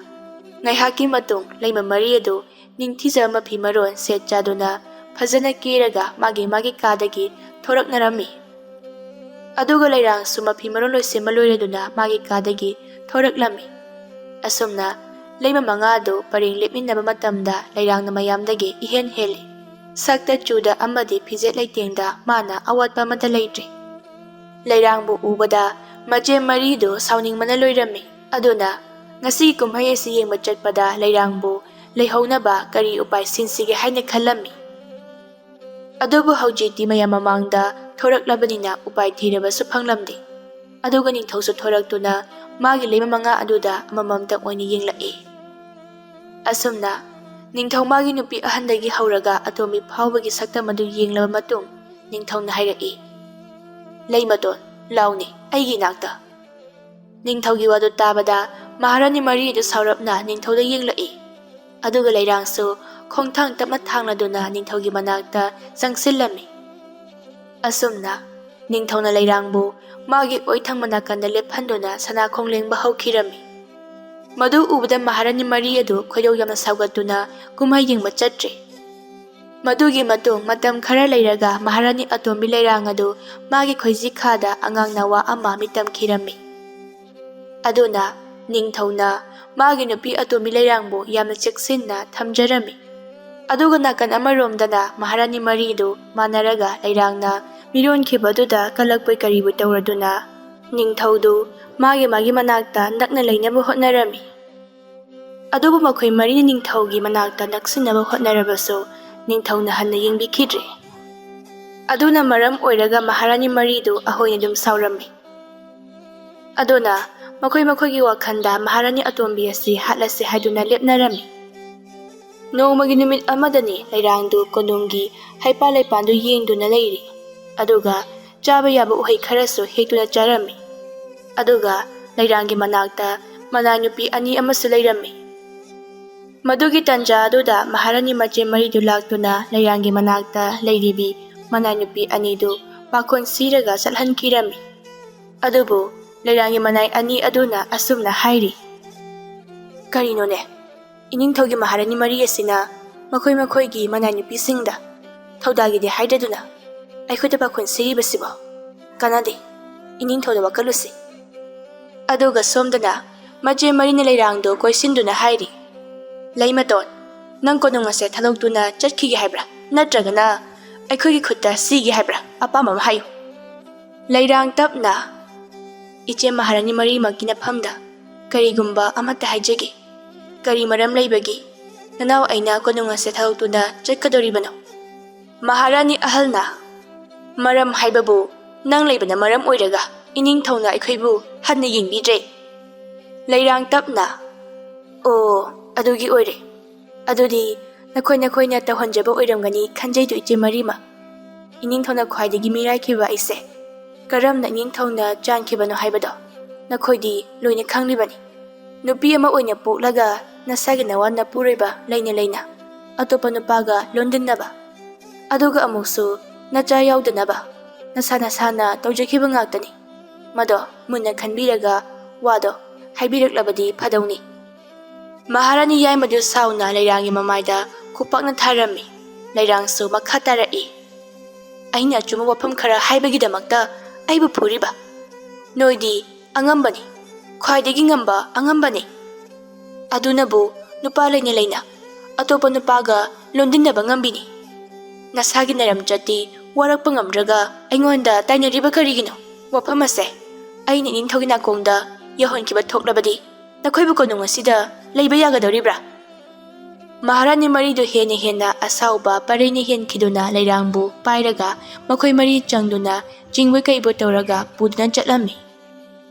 ꯉꯥꯏꯍꯥꯛꯀꯤ ꯃꯇꯨꯡ ꯂꯩꯃ ꯃꯔꯤ ꯑꯗꯨ ꯅꯤꯡꯊꯤꯖꯕ ꯃꯐꯤ ꯃꯔꯣꯟ ꯁꯦꯠ ꯆꯥꯗꯨꯅ ꯐꯖꯅ ꯀꯦꯔꯒ ꯃꯥꯒꯤ ꯃꯥꯒꯤ ꯀꯥꯗꯒꯤ ꯊꯣꯔꯛꯅꯔꯝꯃꯤ꯫ ꯑꯗꯨꯒ ꯂꯩꯔꯥꯡꯁꯨ ꯃꯐꯤ ꯃꯔꯣꯟ ꯂꯣꯏꯁꯤꯟꯕ ꯂꯣꯏꯔꯗꯨꯅ ꯃꯥꯒꯤ ꯀꯥꯗꯒꯤ ꯊꯣꯔꯛꯂꯝꯃꯤ꯫ ꯑꯁꯨꯝꯅ ꯂꯩꯃ ꯃꯉꯥ ꯑꯗꯨ ꯄꯔꯦꯡ ꯂꯦꯞꯃꯤꯟꯅꯕ ꯃꯇꯝꯗ ꯂꯩꯔꯥꯡꯅ ꯃꯌꯥꯝꯗꯒꯤ ꯏꯍꯦꯟ ꯍꯦꯜꯂꯤ꯫ ꯁꯛꯇ ꯆꯨꯗ ꯑꯃꯗꯤ ꯐꯤꯖꯦꯠ ꯂꯩꯇꯦꯡꯗ ꯃꯥꯅ ꯑꯋꯥꯠꯄ ꯑꯃꯠꯇ ꯂꯩꯇ꯭ꯔꯤ꯫ ꯂꯩꯔꯥꯡꯕꯨ ꯎꯕꯗ ꯃꯆꯦꯝ ꯃꯔꯤꯗꯨ ꯁꯥꯎꯅꯤꯡꯕꯅ ꯂꯣꯏꯔꯝꯃꯤ꯫ ꯑꯗꯨꯅ ꯉꯁꯤꯒꯤ ꯀꯨꯝꯍꯩ ꯑꯁꯤ ꯌꯦꯡꯕ ꯆꯠꯄꯗ ꯂꯩꯔꯥꯡꯕꯨ ꯂꯩꯍꯧꯅꯕ ꯀꯔꯤ ꯎꯄꯥꯏ ꯁꯤꯟꯁꯤꯒꯦ ꯍꯥꯏꯅ ꯈꯜꯂꯝꯃꯤ꯫ ꯑꯗꯨꯕꯨ ꯍꯧꯖꯤꯛꯇꯤ ꯃꯌꯥꯝ ꯃꯃꯥꯡꯗ ꯊꯣꯔꯛꯂꯕꯅꯤꯅ ꯎꯄꯥꯏ ꯊꯤꯔꯕꯁꯨ ꯐꯪꯂꯝꯗꯦ꯫ ꯑꯗꯨꯒ ꯅꯤꯡꯊꯧꯁꯨ ꯊꯣꯔꯛꯇꯨꯅ ꯃꯥꯒꯤ ꯂꯩꯃ ꯃꯉꯥ ꯑꯗꯨꯗ ꯑꯃꯃꯝꯇꯪ ꯑꯣꯏꯅ ꯌꯦꯡꯂꯛꯏ꯫ ꯑꯁꯨꯝꯅ ꯅꯤꯡꯊꯧ ꯃꯥꯒꯤ ꯅꯨꯄꯤ ꯑꯍꯟꯗꯒꯤ ꯍꯧꯔꯒ ꯑꯇꯣꯝꯕꯤ ꯐꯥꯎꯕꯒꯤ ꯁꯛꯇꯝ ꯑꯗꯨ ꯌꯦꯡꯂꯕ ꯃꯇꯨꯡ ꯅꯤꯡꯊꯧꯅ ꯍꯥꯏꯔꯛꯏ, "ꯂꯩꯃꯇꯣꯟ, ꯂꯥꯎꯅꯦ, ꯑꯩꯒꯤ ꯏꯅꯥꯛꯇ!" ꯅꯤꯡꯊꯧꯒꯤ ꯋꯥꯗꯨ ꯇꯥꯕꯗ ꯃꯍꯥꯔꯥꯅꯤ ꯃꯔꯤ ꯑꯗꯨ ꯁꯥꯎꯔꯞꯅ ꯅꯤꯡꯊꯧꯗ ꯌꯦꯡꯂꯛꯏ꯫ ꯑꯗꯨꯒ ꯂꯩꯔꯥꯡꯁꯨ ꯈꯣꯡꯊꯥꯡ ꯇꯞꯅ ꯊꯥꯡꯂꯗꯨꯅ ꯅꯤꯡꯊꯧꯒꯤ ꯃꯅꯥꯛꯇ ꯆꯪꯁꯤꯜꯂꯝꯃꯤ꯫ ꯑꯁꯨꯝꯅ ꯅꯤꯡꯊꯧꯅ ꯂꯩꯔꯥꯡꯕꯨ ꯃꯥꯒꯤ ꯑꯣꯏ ꯊꯪꯕ ꯅꯥꯀꯟꯗ ꯂꯦꯞꯍꯟꯗꯨꯅ ꯁꯅꯥꯈꯣꯡ ꯂꯦꯡꯕ ꯍꯧꯈꯤꯔꯝꯃꯤ꯫ ꯃꯗꯨ ꯎꯕꯗ ꯃꯍꯥꯔꯥꯅꯤ ꯃꯔꯤ ꯑꯗꯨ ꯈꯣꯏꯗꯧ ꯌꯥꯝꯅ ꯁꯥꯎꯒꯠꯇꯨꯅ ꯀꯨꯝꯍꯩ ꯌꯦꯡꯕ ꯆꯠꯇ꯭ꯔꯦ꯫ ꯃꯗꯨꯒꯤ ꯃꯇꯨꯡ ꯃꯇꯝ ꯈꯔ ꯂꯩꯔꯒ ꯃꯍꯥꯔꯥꯅꯤ ꯑꯇꯣꯝꯕꯤ ꯂꯩꯔꯥꯡ ꯑꯗꯨ ꯃꯥꯒꯤ ꯈꯣꯏꯖꯤ ꯈꯥꯗ ꯑꯉꯥꯡ ꯅꯋꯥ ꯑꯃ ꯃꯤꯇꯝꯈꯤꯔꯝꯃꯤ꯫ ꯑꯗꯨꯅ ꯅꯤꯡꯊꯧꯅ ꯃꯥꯒꯤ ꯅꯨꯄꯤ ꯑꯇꯣꯝꯕꯤ ꯂꯩꯔꯥꯡꯕꯨ ꯌꯥꯝꯅ ꯆꯦꯛꯁꯤꯟꯅ ꯊꯝꯖꯔꯝꯃꯤ꯫ ꯑꯗꯨꯒ ꯅꯥꯀꯟ ꯑꯃꯔꯣꯝꯗꯅ ꯃꯍꯥꯔꯥꯅꯤ ꯃꯔꯤꯗꯨ ꯃꯥꯟꯅꯔꯒ ꯂꯩꯔꯥꯡꯅ ꯃꯤꯔꯣꯟꯈꯤꯕꯗꯨꯗ ꯀꯜꯂꯛꯄꯣꯏ ꯀꯔꯤꯕꯨ ꯇꯧꯔꯗꯨꯅ ꯅꯤꯡꯊꯧꯗꯨ ꯃꯥꯒꯤ ꯃꯥꯒꯤ ꯃꯅꯥꯛꯇ ꯅꯛꯅ ꯂꯩꯅꯕ ꯍꯣꯠꯅꯔꯝꯃꯤ꯫ ꯑꯗꯨꯕꯨ ꯃꯈꯣꯏ ꯃꯔꯤꯅ ꯅꯤꯡꯊꯧꯒꯤ ꯃꯅꯥꯛꯇ ꯅꯛꯁꯤꯟꯅꯕ ꯍꯣꯠꯅꯔꯕꯁꯨ ꯅꯤꯡꯊꯧꯅ ꯍꯟꯅ ꯌꯦꯡꯕꯤꯈꯤꯗ꯭ꯔꯦ꯫ ꯑꯗꯨꯅ ꯃꯔꯝ ꯑꯣꯏꯔꯒ ꯃꯍꯥꯔꯥꯅꯤ ꯃꯔꯤꯗꯨ ꯑꯍꯣꯏꯅ ꯑꯗꯨꯝ ꯁꯥꯎꯔꯝꯃꯤ꯫ ꯑꯗꯨꯅ ꯃꯈꯣꯏ ꯃꯈꯣꯏꯒꯤ ꯋꯥꯈꯜꯗ ꯃꯍꯥꯔꯥꯅꯤ ꯑꯇꯣꯝꯕꯤ ꯑꯁꯤ ꯍꯥꯠꯂꯁꯤ ꯍꯥꯏꯗꯨꯅ ꯂꯦꯞꯅꯔꯝꯃꯤ꯫ ꯅꯣꯡꯃꯒꯤ ꯅꯨꯃꯤꯠ ꯑꯃꯗꯅꯤ ꯂꯩꯔꯥꯡꯗꯨ ꯀꯣꯅꯨꯡꯒꯤ ꯍꯩꯄꯥꯜ ꯂꯩꯄꯥꯜꯗꯨ ꯌꯦꯡꯗꯨꯅ ꯂꯩꯔꯤ꯫ ꯑꯗꯨꯒ ꯆꯥꯕ ꯌꯥꯕ ꯎꯍꯩ ꯈꯔꯁꯨ ꯍꯦꯛꯇꯨꯅ ꯆꯥꯔꯝꯃꯤ꯫ ꯑꯗꯨꯒ ꯂꯩꯔꯥꯡꯒꯤ ꯃꯅꯥꯛꯇ ꯃꯅꯥꯏ ꯅꯨꯄꯤ ꯑꯅꯤ ꯑꯃꯁꯨ ꯂꯩꯔꯝꯃꯤ꯫ ꯃꯗꯨꯒꯤ ꯇꯟꯖꯥ ꯑꯗꯨꯗ ꯃꯍꯥꯔꯥꯅꯤ ꯃꯆꯦ ꯃꯔꯤꯗꯨ ꯂꯥꯛꯇꯨꯅ ꯂꯩꯔꯥꯡꯒꯤ ꯃꯅꯥꯛꯇ ꯂꯩꯔꯤꯕꯤ ꯃꯅꯥꯏ ꯅꯨꯄꯤ ꯑꯅꯤꯗꯨ ꯄꯥꯈꯣꯟ ꯁꯤꯔꯒ ꯆꯠꯍꯟꯈꯤꯔꯝꯃꯤ꯫ ꯑꯗꯨꯕꯨ ꯂꯩꯔꯥꯡꯒꯤ ꯃꯅꯥꯏ ꯑꯅꯤ ꯑꯗꯨꯅ ꯑꯁꯨꯝꯅ ꯍꯥꯏꯔꯤ, "ꯀꯔꯤꯅꯣꯅꯦ? ꯏꯅꯤꯡꯊꯧꯒꯤ ꯃꯍꯥꯔꯥꯅꯤ ꯃꯔꯤ ꯑꯁꯤꯅ ꯃꯈꯣꯏ ꯃꯈꯣꯏꯒꯤ ꯃꯅꯥꯏ ꯅꯨꯄꯤꯁꯤꯡꯗ ꯊꯧꯗꯥꯒꯤꯗꯤ ꯍꯥꯏꯗꯗꯨꯅ ꯑꯩꯈꯣꯏꯗ ꯄꯥꯈꯣꯟ ꯁꯤꯔꯤꯕꯁꯤꯕꯣ? ꯀꯥꯟꯅꯗꯦ, ꯏꯅꯤꯡꯊꯧꯗ ꯋꯥꯀꯠꯂꯨꯁꯤ꯫" ꯑꯗꯨꯒ ꯁꯣꯝꯗꯅ ꯃꯆꯦ ꯃꯔꯤꯅ ꯂꯩꯔꯥꯡꯗꯣ ꯀꯣꯏꯁꯤꯟꯗꯨꯅ ꯍꯥꯏꯔꯤ, "ꯂꯩꯃꯇꯣꯟ, ꯅꯪ ꯀꯣꯅꯨꯡ ꯑꯁꯦ ꯊꯥꯗꯣꯛꯇꯨꯅ ꯆꯠꯈꯤꯒꯦ ꯍꯥꯏꯕ꯭ꯔꯥ? ꯅꯠꯇ꯭ꯔꯒꯅ ꯑꯩꯈꯣꯏꯒꯤ ꯈꯨꯠꯇ ꯁꯤꯒꯦ ꯍꯥꯏꯕ꯭ꯔꯥ? ꯑꯄꯥꯝꯕ ꯑꯃ ꯍꯥꯏꯌꯨ꯫" ꯂꯩꯔꯥꯡ ꯇꯞꯅ, "ꯏꯆꯦ ꯃꯍꯥꯔꯥꯅꯤ ꯃꯔꯤꯃꯛꯀꯤ ꯅꯐꯝꯗ ꯀꯔꯤꯒꯨꯝꯕ ꯑꯃꯠꯇ ꯍꯥꯏꯖꯒꯦ꯫ ꯀꯔꯤ ꯃꯔꯝ ꯂꯩꯕꯒꯤ? ꯅꯅꯥꯎ ꯑꯩꯅ ꯀꯣꯅꯨꯡ ꯑꯁꯦ ꯊꯥꯗꯣꯛꯇꯨꯅ ꯆꯠꯀꯗꯧꯔꯤꯕꯅꯣ?" ꯃꯍꯥꯔꯥꯅꯤ ꯑꯍꯜꯅ, "ꯃꯔꯝ ꯍꯥꯏꯕꯕꯨ ꯅꯪ ꯂꯩꯕꯅ ꯃꯔꯝ ꯑꯣꯏꯔꯒ ꯏꯅꯤꯡꯊꯧꯅ ꯑꯩꯈꯣꯏꯕꯨ ꯍꯟꯅ ꯌꯦꯡꯕꯤꯗ꯭ꯔꯦ꯫" ꯂꯩꯔꯥꯡ ꯇꯞꯅ, "ꯑꯣ, ꯑꯗꯨꯒꯤ ꯑꯣꯏꯔꯦ꯫ ꯑꯗꯨꯗꯤ ꯅꯈꯣꯏ ꯅꯈꯣꯏꯅ ꯇꯧꯍꯟꯖꯕ ꯑꯣꯏꯔꯝꯒꯅꯤ ꯈꯟꯖꯩꯗꯣ, ꯏꯆꯦ ꯃꯔꯤꯃ꯫ ꯏꯅꯤꯡꯊꯧꯅ ꯈ꯭ꯋꯥꯏꯗꯒꯤ ꯃꯤꯔꯥꯏꯈꯤꯕ ꯑꯩꯁꯦ ꯀꯔꯝꯅ ꯏꯅꯤꯡꯊꯧꯅ ꯆꯥꯟꯈꯤꯕꯅꯣ ꯍꯥꯏꯕꯗꯣ ꯅꯈꯣꯏꯗꯤ ꯂꯣꯏꯅ ꯈꯪꯂꯤꯕꯅꯤ꯫ ꯅꯨꯄꯤ ꯑꯃ ꯑꯣꯏꯅ ꯄꯣꯛꯂꯒ ꯅꯁꯥꯒꯤ ꯅꯋꯥ ꯅꯄꯨꯔꯣꯏꯕ ꯂꯩꯅ ꯂꯩꯅ ꯑꯇꯣꯞꯄ ꯅꯨꯄꯥꯒ ꯂꯣꯟꯗꯤꯟꯅꯕ, ꯑꯗꯨꯒ ꯑꯃꯨꯛꯁꯨ ꯅꯆꯥ ꯌꯥꯎꯗꯅꯕ ꯅꯁꯥ ꯅꯁꯥꯅ ꯇꯧꯖꯈꯤꯕ ꯉꯥꯛꯇꯅꯤ꯫ ꯃꯗꯣ ꯃꯨꯟꯅ ꯈꯟꯕꯤꯔꯒ ꯋꯥꯗꯣ ꯍꯥꯏꯕꯤꯔꯛꯂꯕꯗꯤ ꯐꯗꯧꯅꯤ꯫" ꯃꯍꯥꯔꯥꯅꯤ ꯌꯥꯏꯃꯗꯨ ꯁꯥꯎꯅ ꯂꯩꯔꯥꯡꯒꯤ ꯃꯃꯥꯏꯗ ꯈꯨꯄꯥꯛꯅ ꯊꯥꯔꯝꯃꯤ꯫ ꯂꯩꯔꯥꯡꯁꯨ ꯃꯈꯥ ꯇꯥꯔꯛꯏ, "ꯑꯩꯅ ꯑꯆꯨꯝꯕ ꯋꯥꯐꯝ ꯈꯔ ꯍꯥꯏꯕꯒꯤꯗꯃꯛꯇ ꯑꯩꯕꯨ ꯐꯨꯔꯤꯕ? ꯅꯣꯏꯗꯤ ꯑꯉꯝꯕꯅꯤ, ꯈ꯭ꯋꯥꯏꯗꯒꯤ ꯉꯝꯕ ꯑꯉꯝꯕꯅꯤ꯫ ꯑꯗꯨꯅꯕꯨ ꯅꯨꯄꯥ ꯂꯩꯅ ꯂꯩꯅ ꯑꯇꯣꯞꯄ ꯅꯨꯄꯥꯒ ꯂꯣꯟꯗꯤꯟꯅꯕ ꯉꯝꯕꯤꯅꯤ꯫ ꯅꯁꯥꯒꯤ ꯅꯔꯝꯆꯠꯇꯤ ꯋꯥꯔꯛꯄ ꯉꯝꯗ꯭ꯔꯒ ꯑꯩꯉꯣꯟꯗ ꯇꯥꯏꯅꯔꯤꯕ ꯀꯔꯤꯒꯤꯅꯣ? ꯋꯥꯐꯝ ꯑꯁꯦ ꯑꯩꯅ ꯏꯅꯤꯡꯊꯧꯒꯤ ꯅꯥꯀꯣꯡꯗ ꯌꯧꯍꯟꯈꯤꯕ ꯊꯣꯛꯂꯕꯗꯤ ꯅꯈꯣꯏꯕꯨ ꯀꯣꯅꯨꯡ ꯑꯁꯤꯗ ꯂꯩꯕ ꯌꯥꯒꯗꯧꯔꯤꯕ꯭ꯔꯥ?" ꯃꯍꯥꯔꯥꯅꯤ ꯃꯔꯤꯗꯨ ꯍꯦꯟꯅ ꯍꯦꯟꯅ ꯑꯁꯥꯎꯕ ꯄꯔꯩꯅ ꯍꯦꯟꯈꯤꯗꯨꯅ ꯂꯩꯔꯥꯡꯕꯨ ꯄꯥꯏꯔꯒ ꯃꯈꯣꯏ ꯃꯔꯤ ꯆꯪꯗꯨꯅ ꯆꯤꯡꯕꯣꯏ ꯀꯩꯕꯣꯏ ꯇꯧꯔꯒ ꯄꯨꯗꯨꯅ ꯆꯠꯂꯝꯃꯤ꯫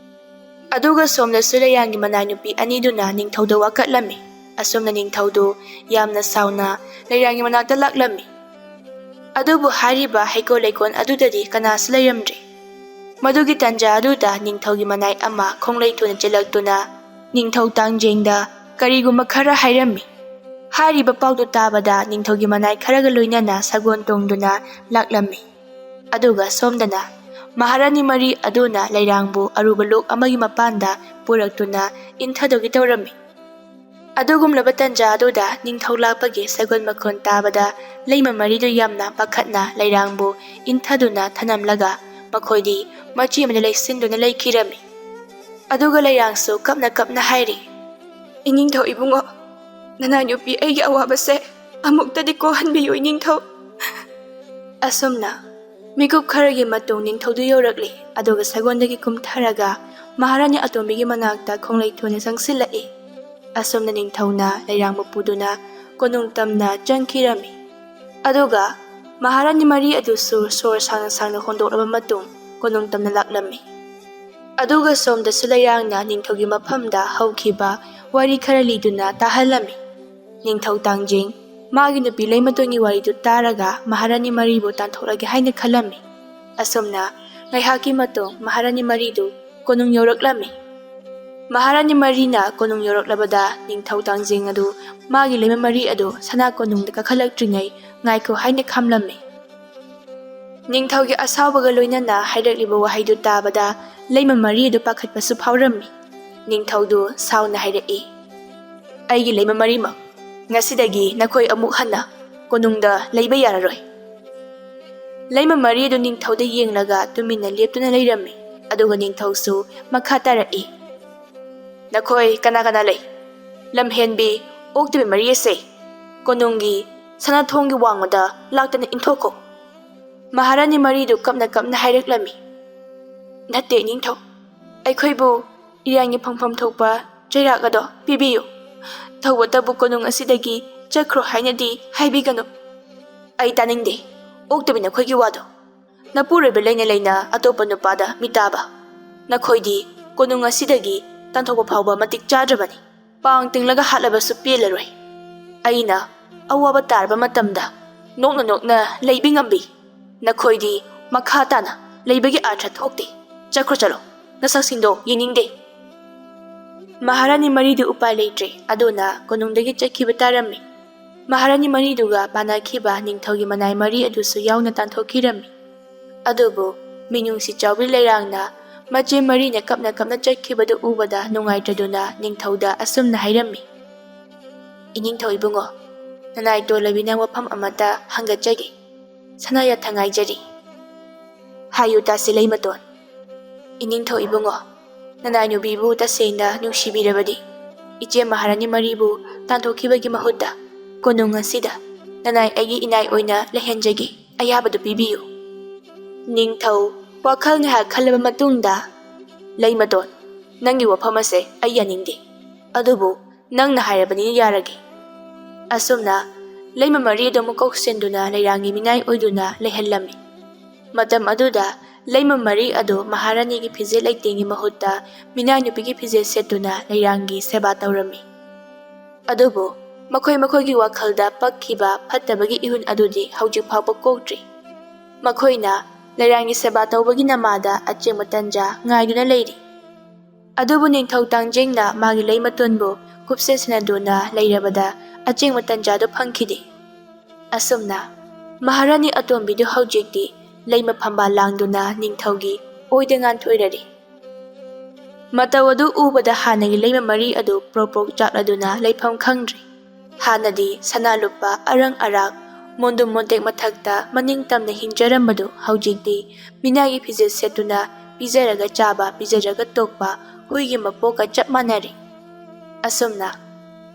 ꯑꯗꯨꯒ ꯁꯣꯝꯗꯁꯨ ꯂꯩꯔꯥꯡꯒꯤ ꯃꯅꯥꯏ ꯅꯨꯄꯤ ꯑꯅꯤꯗꯨꯅ ꯅꯤꯡꯊꯧꯗ ꯋꯥꯀꯠꯂꯝꯃꯤ꯫ ꯑꯁꯣꯝꯅ ꯅꯤꯡꯊꯧꯗꯨ ꯌꯥꯝꯅ ꯁꯥꯎꯅ ꯂꯩꯔꯥꯡꯒꯤ ꯃꯅꯥꯛꯇ ꯂꯥꯛꯂꯝꯃꯤ꯫ ꯑꯗꯨꯕꯨ ꯍꯥꯏꯔꯤꯕ ꯍꯩꯀꯣꯜ ꯂꯩꯀꯣꯜ ꯑꯗꯨꯗꯗꯤ ꯀꯅꯥꯁꯨ ꯂꯩꯔꯝꯗ꯭ꯔꯦ꯫ ꯃꯗꯨꯒꯤ ꯇꯥꯟꯖꯥ ꯑꯗꯨꯗ ꯅꯤꯡꯊꯧꯒꯤ ꯃꯅꯥꯏ ꯑꯃ ꯈꯣꯡꯂꯩ ꯊꯨꯅ ꯆꯦꯜꯂꯛꯇꯨꯅ ꯅꯤꯡꯊꯧ ꯇꯥꯡꯖꯦꯡꯗ ꯀꯔꯤꯒꯨꯝꯕ ꯈꯔ ꯍꯥꯏꯔꯝꯃꯤ꯫ ꯍꯥꯏꯔꯤꯕ ꯄꯥꯎꯗꯨ ꯇꯥꯕꯗ ꯅꯤꯡꯊꯧꯒꯤ ꯃꯅꯥꯏ ꯈꯔꯒ ꯂꯣꯏꯅꯅ ꯁꯒꯣꯜ ꯇꯣꯡꯗꯨꯅ ꯂꯥꯛꯂꯝꯃꯤ꯫ ꯑꯗꯨꯒ ꯁꯣꯝꯗꯅ ꯃꯍꯥꯔꯥꯅꯤ ꯃꯔꯤ ꯑꯗꯨꯅ ꯂꯩꯔꯥꯡꯕꯨ ꯑꯔꯨꯕ ꯂꯣꯛ ꯑꯃꯒꯤ ꯃꯄꯥꯟꯗ ꯄꯨꯔꯛꯇꯨꯅ ꯏꯟꯊꯗꯧꯒꯤ ꯇꯧꯔꯝꯃꯤ꯫ ꯑꯗꯨꯒꯨꯝꯂꯕ ꯇꯥꯟꯖꯥ ꯑꯗꯨꯗ ꯅꯤꯡꯊꯧ ꯂꯥꯛꯄꯒꯤ ꯁꯒꯣꯜ ꯃꯈꯣꯟ ꯇꯥꯕꯗ ꯂꯩꯃ ꯃꯔꯤꯗꯨ ꯌꯥꯝꯅ ꯄꯥꯈꯠꯅ ꯂꯩꯔꯥꯡꯕꯨ ꯏꯟꯊꯗꯨꯅ ꯊꯅꯝꯂꯒ ꯃꯈꯣꯏꯗꯤ ꯃꯆꯤ ꯑꯃꯗ ꯂꯩꯁꯤꯟꯗꯨꯅ ꯂꯩꯈꯤꯔꯝꯃꯤ꯫ ꯑꯗꯨꯒ ꯂꯩꯔꯥꯡꯁꯨ ꯀꯞꯅ ꯀꯞꯅ ꯍꯥꯏꯔꯤ, "ꯏꯅꯤꯡꯊꯧ ꯏꯕꯨꯡꯉꯣ, ꯅꯅꯥꯏ ꯅꯨꯄꯤ ꯑꯩꯒꯤ ꯑꯋꯥꯕꯁꯦ ꯑꯃꯨꯛꯇꯗꯤ ꯀꯣꯛꯍꯟꯕꯤꯌꯨ ꯏꯅꯤꯡꯊꯧ꯫" ꯑꯁꯨꯝꯅ ꯃꯤꯀꯨꯞ ꯈꯔꯒꯤ ꯃꯇꯨꯡ ꯅꯤꯡꯊꯧꯗꯨ ꯌꯧꯔꯛꯂꯤ꯫ ꯑꯗꯨꯒ ꯁꯒꯣꯜꯗꯒꯤ ꯀꯨꯝꯊꯔꯒ ꯃꯍꯥꯔꯥꯅꯤ ꯑꯇꯣꯝꯕꯤꯒꯤ ꯃꯅꯥꯛꯇ ꯈꯣꯡꯂꯩ ꯊꯨꯅ ꯆꯪꯁꯤꯜꯂꯛꯏ꯫ ꯑꯁꯨꯝꯅ ꯅꯤꯡꯊꯧꯅ ꯂꯩꯔꯥꯡꯕ ꯄꯨꯗꯨꯅ ꯀꯣꯅꯨꯡ ꯇꯝꯅ ꯆꯪꯈꯤꯔꯝꯃꯤ꯫ ꯑꯗꯨꯒ ꯃꯍꯥꯔꯥꯅꯤ ꯃꯔꯤ ꯑꯗꯨꯁꯨ ꯁꯣꯔ ꯁꯥꯡꯅ ꯁꯥꯡꯅ ꯍꯣꯟꯗꯣꯛꯂꯕ ꯃꯇꯨꯡ ꯀꯣꯅꯨꯡ ꯇꯝꯅ ꯂꯥꯛꯂꯝꯃꯤ꯫ ꯑꯗꯨꯒ ꯁꯣꯝꯗꯁꯨ ꯂꯩꯔꯥꯡꯅ ꯅꯤꯡꯊꯧꯒꯤ ꯃꯐꯝꯗ ꯍꯧꯈꯤꯕ ꯋꯥꯔꯤ ꯈꯔ ꯂꯤꯗꯨꯅ ꯇꯥꯍꯜꯂꯝꯃꯤ꯫ ꯅꯤꯡꯊꯧ ꯇꯥꯡꯖꯤꯡ ꯃꯥꯒꯤ ꯅꯨꯄꯤ ꯂꯩꯃꯇꯣꯟꯒꯤ ꯋꯥꯔꯤꯗꯨ ꯇꯥꯔꯒ ꯃꯍꯥꯔꯥꯅꯤ ꯃꯔꯤꯕꯨ ꯇꯥꯟꯊꯣꯛꯂꯒꯦ ꯍꯥꯏꯅ ꯈꯜꯂꯝꯃꯤ꯫ ꯑꯁꯨꯝꯅ ꯉꯥꯏꯍꯥꯛꯀꯤ ꯃꯇꯨꯡ ꯃꯍꯥꯔꯥꯅꯤ ꯃꯔꯤꯗꯨ ꯀꯣꯅꯨꯡ ꯌꯧꯔꯛꯂꯝꯃꯤ꯫ ꯃꯍꯥꯔꯥꯅꯤ ꯃꯔꯤꯅ ꯀꯣꯅꯨꯡ ꯌꯧꯔꯛꯂꯕꯗ ꯅꯤꯡꯊꯧ ꯇꯥꯡꯖꯤꯡ ꯑꯗꯨ ꯃꯥꯒꯤ ꯂꯩꯃ ꯃꯔꯤ ꯑꯗꯨ ꯁꯅꯥ ꯀꯣꯅꯨꯡꯗ ꯀꯥꯈꯠꯂꯛꯇ꯭ꯔꯤꯉꯩ ꯉꯥꯏꯈꯣ ꯍꯥꯏꯅ ꯈꯝꯂꯝꯃꯤ꯫ ꯅꯤꯡꯊꯧꯒꯤ ꯑꯁꯥꯎꯕꯒ ꯂꯣꯏꯅꯅ ꯍꯥꯏꯔꯛꯂꯤꯕ ꯋꯥꯍꯩꯗꯨ ꯇꯥꯕꯗ ꯂꯩꯃ ꯃꯔꯤ ꯑꯗꯨ ꯄꯥꯈꯠꯄꯁꯨ ꯐꯥꯎꯔꯝꯃꯤ꯫ ꯅꯤꯡꯊꯧꯗꯨ ꯁꯥꯎꯅ ꯍꯥꯏꯔꯛꯏ, "ꯑꯩꯒꯤ ꯂꯩꯃ ꯃꯔꯤꯃꯛ, ꯉꯁꯤꯗꯒꯤ ꯅꯈꯣꯏ ꯑꯃꯨꯛ ꯍꯟꯅ ꯀꯣꯅꯨꯡꯗ ꯂꯩꯕ ꯌꯥꯔꯔꯣꯏ꯫" ꯂꯩꯃ ꯃꯔꯤ ꯑꯗꯨ ꯅꯤꯡꯊꯧꯗ ꯌꯦꯡꯂꯒ ꯇꯨꯃꯤꯟꯅ ꯂꯦꯞꯇꯨꯅ ꯂꯩꯔꯝꯃꯤ꯫ ꯑꯗꯨꯒ ꯅꯤꯡꯊꯧꯁꯨ ꯃꯈꯥ ꯇꯥꯔꯛꯏ, "ꯅꯈꯣꯏ ꯀꯅꯥ ꯀꯅꯥ ꯂꯩ? ꯂꯝꯍꯦꯟꯕꯤ ꯑꯣꯛꯇꯕꯤ ꯃꯔꯤ ꯑꯁꯦ ꯀꯣꯅꯨꯡꯒꯤ ꯁꯅꯥꯊꯣꯡꯒꯤ ꯋꯥꯡꯃꯗ ꯂꯥꯛꯇꯅ ꯏꯟꯊꯣꯛꯈꯣ꯫" ꯃꯍꯥꯔꯥꯅꯤ ꯃꯔꯤꯗꯨ ꯀꯞꯅ ꯀꯞꯅ ꯍꯥꯏꯔꯛꯂꯝꯃꯤ, "ꯅꯠꯇꯦ ꯅꯤꯡꯊꯧ, ꯑꯩꯈꯣꯏꯕꯨ ꯏꯔꯥꯡꯒꯤ ꯐꯪꯐꯝ ꯊꯣꯛꯄ ꯆꯩꯔꯥꯛ ꯑꯗꯣ ꯄꯤꯕꯤꯌꯨ꯫ ꯇꯧꯕꯇꯕꯨ ꯀꯣꯅꯨꯡ ꯑꯁꯤꯗꯒꯤ ꯆꯠꯈ꯭ꯔꯣ ꯍꯥꯏꯅꯗꯤ ꯍꯥꯏꯕꯤꯒꯅꯨ꯫ ꯑꯩ ꯇꯥꯅꯤꯡꯗꯦ ꯑꯣꯛꯇꯕꯤ ꯅꯈꯣꯏꯒꯤ ꯋꯥꯗꯣ꯫ ꯅꯄꯨꯔꯣꯏꯕ ꯂꯩꯅ ꯂꯩꯅ ꯑꯇꯣꯞꯄ ꯅꯨꯄꯥꯗ ꯃꯤꯇꯥꯕ꯫ ꯅꯈꯣꯏꯗꯤ ꯀꯣꯅꯨꯡ ꯑꯁꯤꯗꯒꯤ ꯇꯥꯟꯊꯣꯛꯄ ꯐꯥꯎꯕ ꯃꯇꯤꯛ ꯆꯥꯗ꯭ꯔꯕꯅꯤ꯫ ꯄꯥꯡ ꯇꯤꯡꯂꯒ ꯍꯥꯠꯂꯕꯁꯨ ꯄꯦꯜꯂꯔꯣꯏ꯫ ꯑꯩꯅ ꯑꯋꯥꯕ ꯇꯥꯔꯕ ꯃꯇꯝꯗ ꯅꯣꯛꯅ ꯅꯣꯛꯅ ꯂꯩꯕꯤ ꯉꯝꯕꯤ꯫ ꯅꯈꯣꯏꯗꯤ ꯃꯈꯥ ꯇꯥꯅ ꯂꯩꯕꯒꯤ ꯑꯥꯔꯊ ꯊꯣꯛꯇꯦ꯫ ꯆꯠꯈ꯭ꯔꯣ ꯆꯠꯂꯣ, ꯅꯁꯛꯁꯤꯡꯗꯣ ꯌꯦꯡꯅꯤꯡꯗꯦ꯫" ꯃꯍꯥꯔꯥꯅꯤ ꯃꯔꯤꯗꯨ ꯎꯄꯥꯏ ꯂꯩꯇ꯭ꯔꯦ꯫ ꯑꯗꯨꯅ ꯀꯣꯅꯨꯡꯗꯒꯤ ꯆꯠꯈꯤꯕ ꯇꯥꯔꯝꯃꯤ꯫ ꯃꯍꯥꯔꯥꯅꯤ ꯃꯔꯤꯗꯨꯒ ꯄꯥꯅꯈꯤꯕ ꯅꯤꯡꯊꯧꯒꯤ ꯃꯅꯥꯏ ꯃꯔꯤ ꯑꯗꯨꯁꯨ ꯌꯥꯎꯅ ꯇꯥꯟꯊꯣꯛꯈꯤꯔꯝꯃꯤ꯫ ꯑꯗꯨꯕꯨ ꯃꯤꯅꯨꯡꯁꯤ ꯆꯥꯎꯕꯤ ꯂꯩꯔꯥꯡꯅ ꯃꯆꯦ ꯃꯔꯤꯅ ꯀꯞꯅ ꯀꯞꯅ ꯆꯠꯈꯤꯕꯗꯨ ꯎꯕꯗ ꯅꯨꯡꯉꯥꯏꯇ꯭ꯔꯗꯨꯅ ꯅꯤꯡꯊꯧꯗ ꯑꯁꯨꯝꯅ ꯍꯥꯏꯔꯝꯃꯤ, "ꯏꯅꯤꯡꯊꯧ ꯏꯕꯨꯡꯉꯣ, ꯅꯅꯥꯏ ꯇꯣꯜꯂꯕꯤ ꯅꯪ ꯋꯥꯐꯝ ꯑꯃꯇ ꯍꯪꯒꯠꯆꯒꯦ꯫ ꯁꯅꯥ ꯌꯥꯊꯪ ꯉꯥꯏꯖꯔꯤ꯫ ꯍꯥꯏꯌꯨ ꯇꯥꯁꯤ ꯂꯩꯃꯇꯣꯟ꯫" "ꯏꯅꯤꯡꯊꯧ ꯏꯕꯨꯡꯉꯣ, ꯅꯅꯥꯏ ꯅꯨꯄꯤꯕꯨ ꯇꯁꯦꯡꯅ ꯅꯨꯡꯁꯤꯕꯤꯔꯕꯗꯤ ꯏꯆꯦ ꯃꯍꯥꯔꯥꯅꯤ ꯃꯔꯤꯕꯨ ꯇꯥꯟꯊꯣꯛꯈꯤꯕꯒꯤ ꯃꯍꯨꯠꯇ ꯀꯣꯅꯨꯡ ꯑꯁꯤꯗ ꯅꯅꯥꯏ ꯑꯩꯒꯤ ꯏꯅꯥꯏ ꯑꯣꯏꯅ ꯂꯩꯍꯟꯖꯒꯦ꯫ ꯑꯌꯥꯕꯗꯨ ꯄꯤꯕꯤꯌꯨ꯫" ꯅꯤꯡꯊꯧ ꯋꯥꯈꯜ ꯉꯥꯏꯍꯥꯛ ꯈꯜꯂꯕ ꯃꯇꯨꯡꯗ, "ꯂꯩꯃꯇꯣꯟ, ꯅꯪꯒꯤ ꯋꯥꯐꯝ ꯑꯁꯦ ꯑꯩ ꯌꯥꯅꯤꯡꯗꯦ꯫ ꯑꯗꯨꯕꯨ "ꯅꯪꯅ ꯍꯥꯏꯔꯕꯅꯤꯅ ꯌꯥꯔꯒꯦ"꯫ ꯑꯁꯨꯝꯅ ꯂꯩꯃ ꯃꯔꯤ ꯑꯗꯨ ꯃꯀꯣꯛ ꯁꯦꯟꯗꯨꯅ ꯂꯩꯔꯥꯡꯒꯤ ꯃꯤꯅꯥꯏ ꯑꯣꯏꯗꯨꯅ ꯂꯩꯍꯜꯂꯝꯃꯤ꯫ ꯃꯇꯝ ꯑꯗꯨꯗ ꯂꯩꯃ ꯃꯔꯤ ꯑꯗꯨ ꯃꯍꯥꯔꯥꯅꯤꯒꯤ ꯐꯤꯖꯦꯠ ꯂꯩꯇꯦꯡꯒꯤ ꯃꯍꯨꯠꯇ ꯃꯤꯅꯥꯏ ꯅꯨꯄꯤꯒꯤ ꯐꯤꯖꯦꯠ ꯁꯦꯠꯇꯨꯅ ꯂꯩꯔꯥꯡꯒꯤ ꯁꯦꯕꯥ ꯇꯧꯔꯝꯃꯤ꯫ ꯑꯗꯨꯕꯨ ꯃꯈꯣꯏ ꯃꯈꯣꯏꯒꯤ ꯋꯥꯈꯜꯗ ꯄꯛꯈꯤꯕ ꯐꯠꯇꯕꯒꯤ ꯏꯍꯨꯟ ꯑꯗꯨꯗꯤ ꯍꯧꯖꯤꯛ ꯐꯥꯎꯕ ꯀꯣꯛꯇ꯭ꯔꯤ꯫ ꯃꯈꯣꯏꯅ ꯂꯩꯔꯥꯡꯒꯤ ꯁꯦꯕꯥ ꯇꯧꯕꯒꯤ ꯅꯃꯥꯗ ꯑꯆꯦꯡꯕ ꯇꯟꯖꯥ ꯉꯥꯏꯗꯨꯅ ꯂꯩꯔꯤ꯫ ꯑꯗꯨꯕꯨ ꯅꯤꯡꯊꯧ ꯇꯥꯡꯖꯦꯡꯅ ꯃꯥꯒꯤ ꯂꯩꯃꯇꯣꯟꯕꯨ ꯀꯨꯞꯁꯦ ꯁꯦꯟꯅꯗꯨꯅ ꯂꯩꯔꯕꯗ ꯑꯆꯦꯡꯕ ꯇꯟꯖꯥꯗꯨ ꯐꯪꯈꯤꯗꯦ꯫ ꯑꯁꯨꯝꯅ ꯃꯍꯥꯔꯥꯅꯤ ꯑꯇꯣꯝꯕꯤꯗꯨ ꯍꯧꯖꯤꯛꯇꯤ ꯂꯩꯃ ꯐꯝꯕꯥꯜ ꯂꯥꯡꯗꯨꯅ ꯅꯤꯡꯊꯧꯒꯤ ꯑꯣꯏꯗ ꯉꯥꯟꯊꯣꯏꯔꯔꯤ꯫ ꯃꯇꯧ ꯑꯗꯨ ꯎꯕꯗ ꯍꯥꯟꯅꯒꯤ ꯂꯩꯃ ꯃꯔꯤ ꯑꯗꯨ ꯄ꯭ꯔꯣꯛ ꯄ꯭ꯔꯣꯛ ꯆꯥꯛꯂꯗꯨꯅ ꯂꯩꯐꯝ ꯈꯪꯗ꯭ꯔꯦ꯫ ꯍꯥꯟꯅꯗꯤ ꯁꯅꯥ ꯂꯨꯄꯥ, ꯑꯔꯪ ꯑꯔꯥꯛ, ꯃꯣꯟꯗꯨꯝ ꯃꯣꯟꯇꯦꯛ ꯃꯊꯛꯇ ꯃꯅꯤꯡ ꯇꯝꯅ ꯍꯤꯡꯖꯔꯝꯕꯗꯨ ꯍꯧꯖꯤꯛꯇꯤ ꯃꯤꯅꯥꯏꯒꯤ ꯐꯤꯖꯦꯠ ꯁꯦꯠꯇꯨꯅ ꯄꯤꯖꯔꯒ ꯆꯥꯕ, ꯄꯤꯖꯗ꯭ꯔꯒ ꯇꯣꯛꯄ ꯍꯨꯏꯒꯤ ꯃꯄꯣꯛꯀ ꯆꯞ ꯃꯥꯟꯅꯔꯦ꯫ ꯑꯁꯨꯝꯅ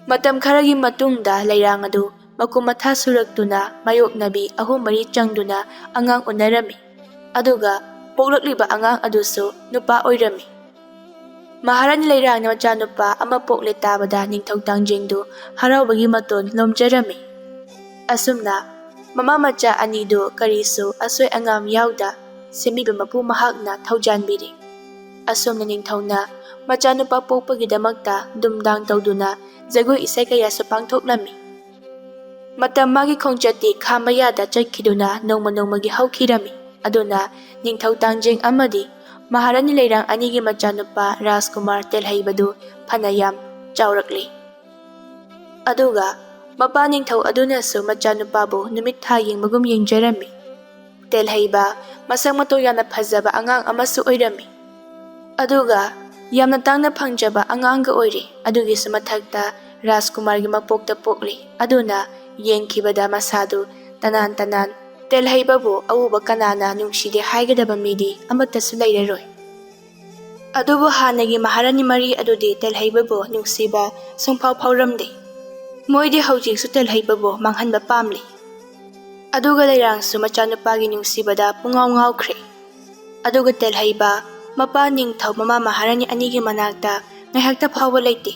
ꯃꯇꯝ ꯈꯔꯒꯤ ꯃꯇꯨꯡꯗ ꯂꯩꯔꯥꯡ ꯑꯗꯨ ꯃꯀꯨꯝ ꯃꯊꯥ ꯁꯨꯔꯛꯇꯨꯅ ꯃꯥꯌꯣꯛꯅꯕꯤ ꯑꯍꯨꯝ ꯃꯔꯤ ꯆꯪꯗꯨꯅ ꯑꯉꯥꯡ ꯎꯅꯔꯝꯃꯤ꯫ ꯑꯗꯨꯒ ꯄꯣꯛꯂꯛꯂꯤꯕ ꯑꯉꯥꯡ ꯑꯗꯨꯁꯨ ꯅꯨꯄꯥ ꯑꯣꯏꯔꯝꯃꯤ꯫ ꯃꯍꯥꯔꯥꯅꯤ ꯂꯩꯔꯥꯡꯅ ꯃꯆꯥꯅꯨꯄꯥ ꯑꯃ ꯄꯣꯛꯂꯦ ꯇꯥꯕꯗ ꯅꯤꯡꯊꯧ ꯇꯥꯡꯖꯦꯡꯗꯨ ꯍꯔꯥꯎꯕꯒꯤ ꯃꯇꯣꯟ ꯂꯣꯝꯖꯔꯝꯃꯤ꯫ ꯑꯁꯨꯝꯅ ꯃꯃꯥ ꯃꯆꯥ ꯑꯅꯤꯗꯨ ꯀꯔꯤꯁꯨ ꯑꯁꯣꯏ ꯑꯉꯥꯝ ꯌꯥꯎꯗ ꯁꯦꯝꯕꯤꯕ ꯃꯄꯨ ꯃꯍꯥꯛꯅ ꯊꯧꯖꯥꯟꯕꯤꯔꯤ꯫ ꯑꯁꯨꯝꯅ ꯅꯤꯡꯊꯧꯅ ꯃꯆꯥꯅꯨꯄꯥ ꯄꯣꯛꯄꯒꯤꯗꯃꯛꯇ ꯗꯨꯝꯗꯥꯡ ꯇꯧꯗꯨꯅ ꯖꯒꯣꯏ ꯏꯁꯩ ꯀꯌꯥꯁꯨ ꯄꯥꯡꯊꯣꯛꯂꯝꯃꯤ꯫ ꯃꯇꯝ ꯃꯥꯒꯤ ꯈꯣꯡꯆꯠꯇꯤ ꯈꯥꯝꯕ ꯌꯥꯗ ꯆꯠꯈꯤꯗꯨꯅ ꯅꯣꯡꯃ ꯅꯣꯡꯃꯒꯤ ꯍꯧꯈꯤꯔꯝꯃꯤ꯫ ꯑꯗꯨꯅ ꯅꯤꯡꯊꯧ ꯇꯥꯡꯖꯦꯡ ꯑꯃꯗꯤ ꯃꯍꯥꯔꯥꯅꯤ ꯂꯩꯔꯥꯡ ꯑꯅꯤꯒꯤ ꯃꯆꯥꯅꯨꯄꯥ ꯔꯥꯖꯀꯨꯃꯥꯔ ꯇꯦꯜꯍꯩꯕꯗꯨ ꯐꯅꯌꯥꯝ ꯆꯥꯎꯔꯛꯂꯤ꯫ ꯑꯗꯨꯒ ꯃꯄꯥ ꯅꯤꯡꯊꯧ ꯑꯗꯨꯅꯁꯨ ꯃꯆꯥꯅꯨꯄꯥꯕꯨ ꯅꯨꯃꯤꯠ ꯊꯥ ꯌꯦꯡꯕꯒꯨꯝ ꯌꯦꯡꯖꯔꯝꯃꯤ꯫ ꯇꯦꯜꯍꯩꯕ ꯃꯁꯛ ꯃꯇꯧ ꯌꯥꯝꯅ ꯐꯖꯕ ꯑꯉꯥꯡ ꯑꯃꯁꯨ ꯑꯣꯏꯔꯝꯃꯤ꯫ ꯑꯗꯨꯒ ꯌꯥꯝꯅ ꯇꯥꯡꯅ ꯐꯪꯖꯕ ꯑꯉꯥꯡꯒ ꯑꯣꯏꯔꯤ꯫ ꯑꯗꯨꯒꯤꯁꯨ ꯃꯊꯛꯇ ꯔꯥꯖꯀꯨꯃꯥꯔꯒꯤ ꯃꯄꯣꯛꯇ ꯄꯣꯛꯂꯤ꯫ ꯑꯗꯨꯅ ꯌꯦꯡꯈꯤꯕꯗ ꯃꯁꯥꯗꯨ ꯇꯅꯥꯟ ꯇꯅꯥꯟ꯫ ꯇꯦꯜꯍꯩꯕꯕꯨ ꯑꯎꯕ ꯀꯅꯥꯅ ꯅꯨꯡꯁꯤꯗꯦ ꯍꯥꯏꯒꯗꯕ ꯃꯤꯗꯤ ꯑꯃꯠꯇꯁꯨ ꯂꯩꯔꯔꯣꯏ꯫ ꯑꯗꯨꯕꯨ ꯍꯥꯟꯅꯒꯤ ꯃꯍꯥꯔꯥꯅꯤ ꯃꯔꯤ ꯑꯗꯨꯗꯤ ꯇꯦꯜꯍꯩꯕꯕꯨ ꯅꯨꯡꯁꯤꯕ ꯁꯨꯡꯐꯥꯎ ꯐꯥꯎꯔꯝꯗꯦ꯫ ꯃꯣꯏꯗꯤ ꯍꯧꯖꯤꯛꯁꯨ ꯇꯦꯜꯍꯩꯕꯕꯨ ꯃꯥꯡꯍꯟꯕ ꯄꯥꯝꯂꯤ꯫ ꯑꯗꯨꯒ ꯂꯩꯔꯥꯡꯁꯨ ꯃꯆꯥꯅꯨꯄꯥꯒꯤ ꯅꯨꯡꯁꯤꯕꯗ ꯄꯨꯡꯉꯥꯎ ꯉꯥꯎꯈ꯭ꯔꯦ꯫ ꯑꯗꯨꯒ ꯇꯦꯜꯍꯩꯕ ꯃꯄꯥ ꯅꯤꯡꯊꯧ ꯃꯃꯥ ꯃꯍꯥꯔꯥꯅꯤ ꯑꯅꯤꯒꯤ ꯃꯅꯥꯛꯇ ꯉꯥꯏꯍꯥꯛꯇ ꯐꯥꯎꯕ ꯂꯩꯇꯦ꯫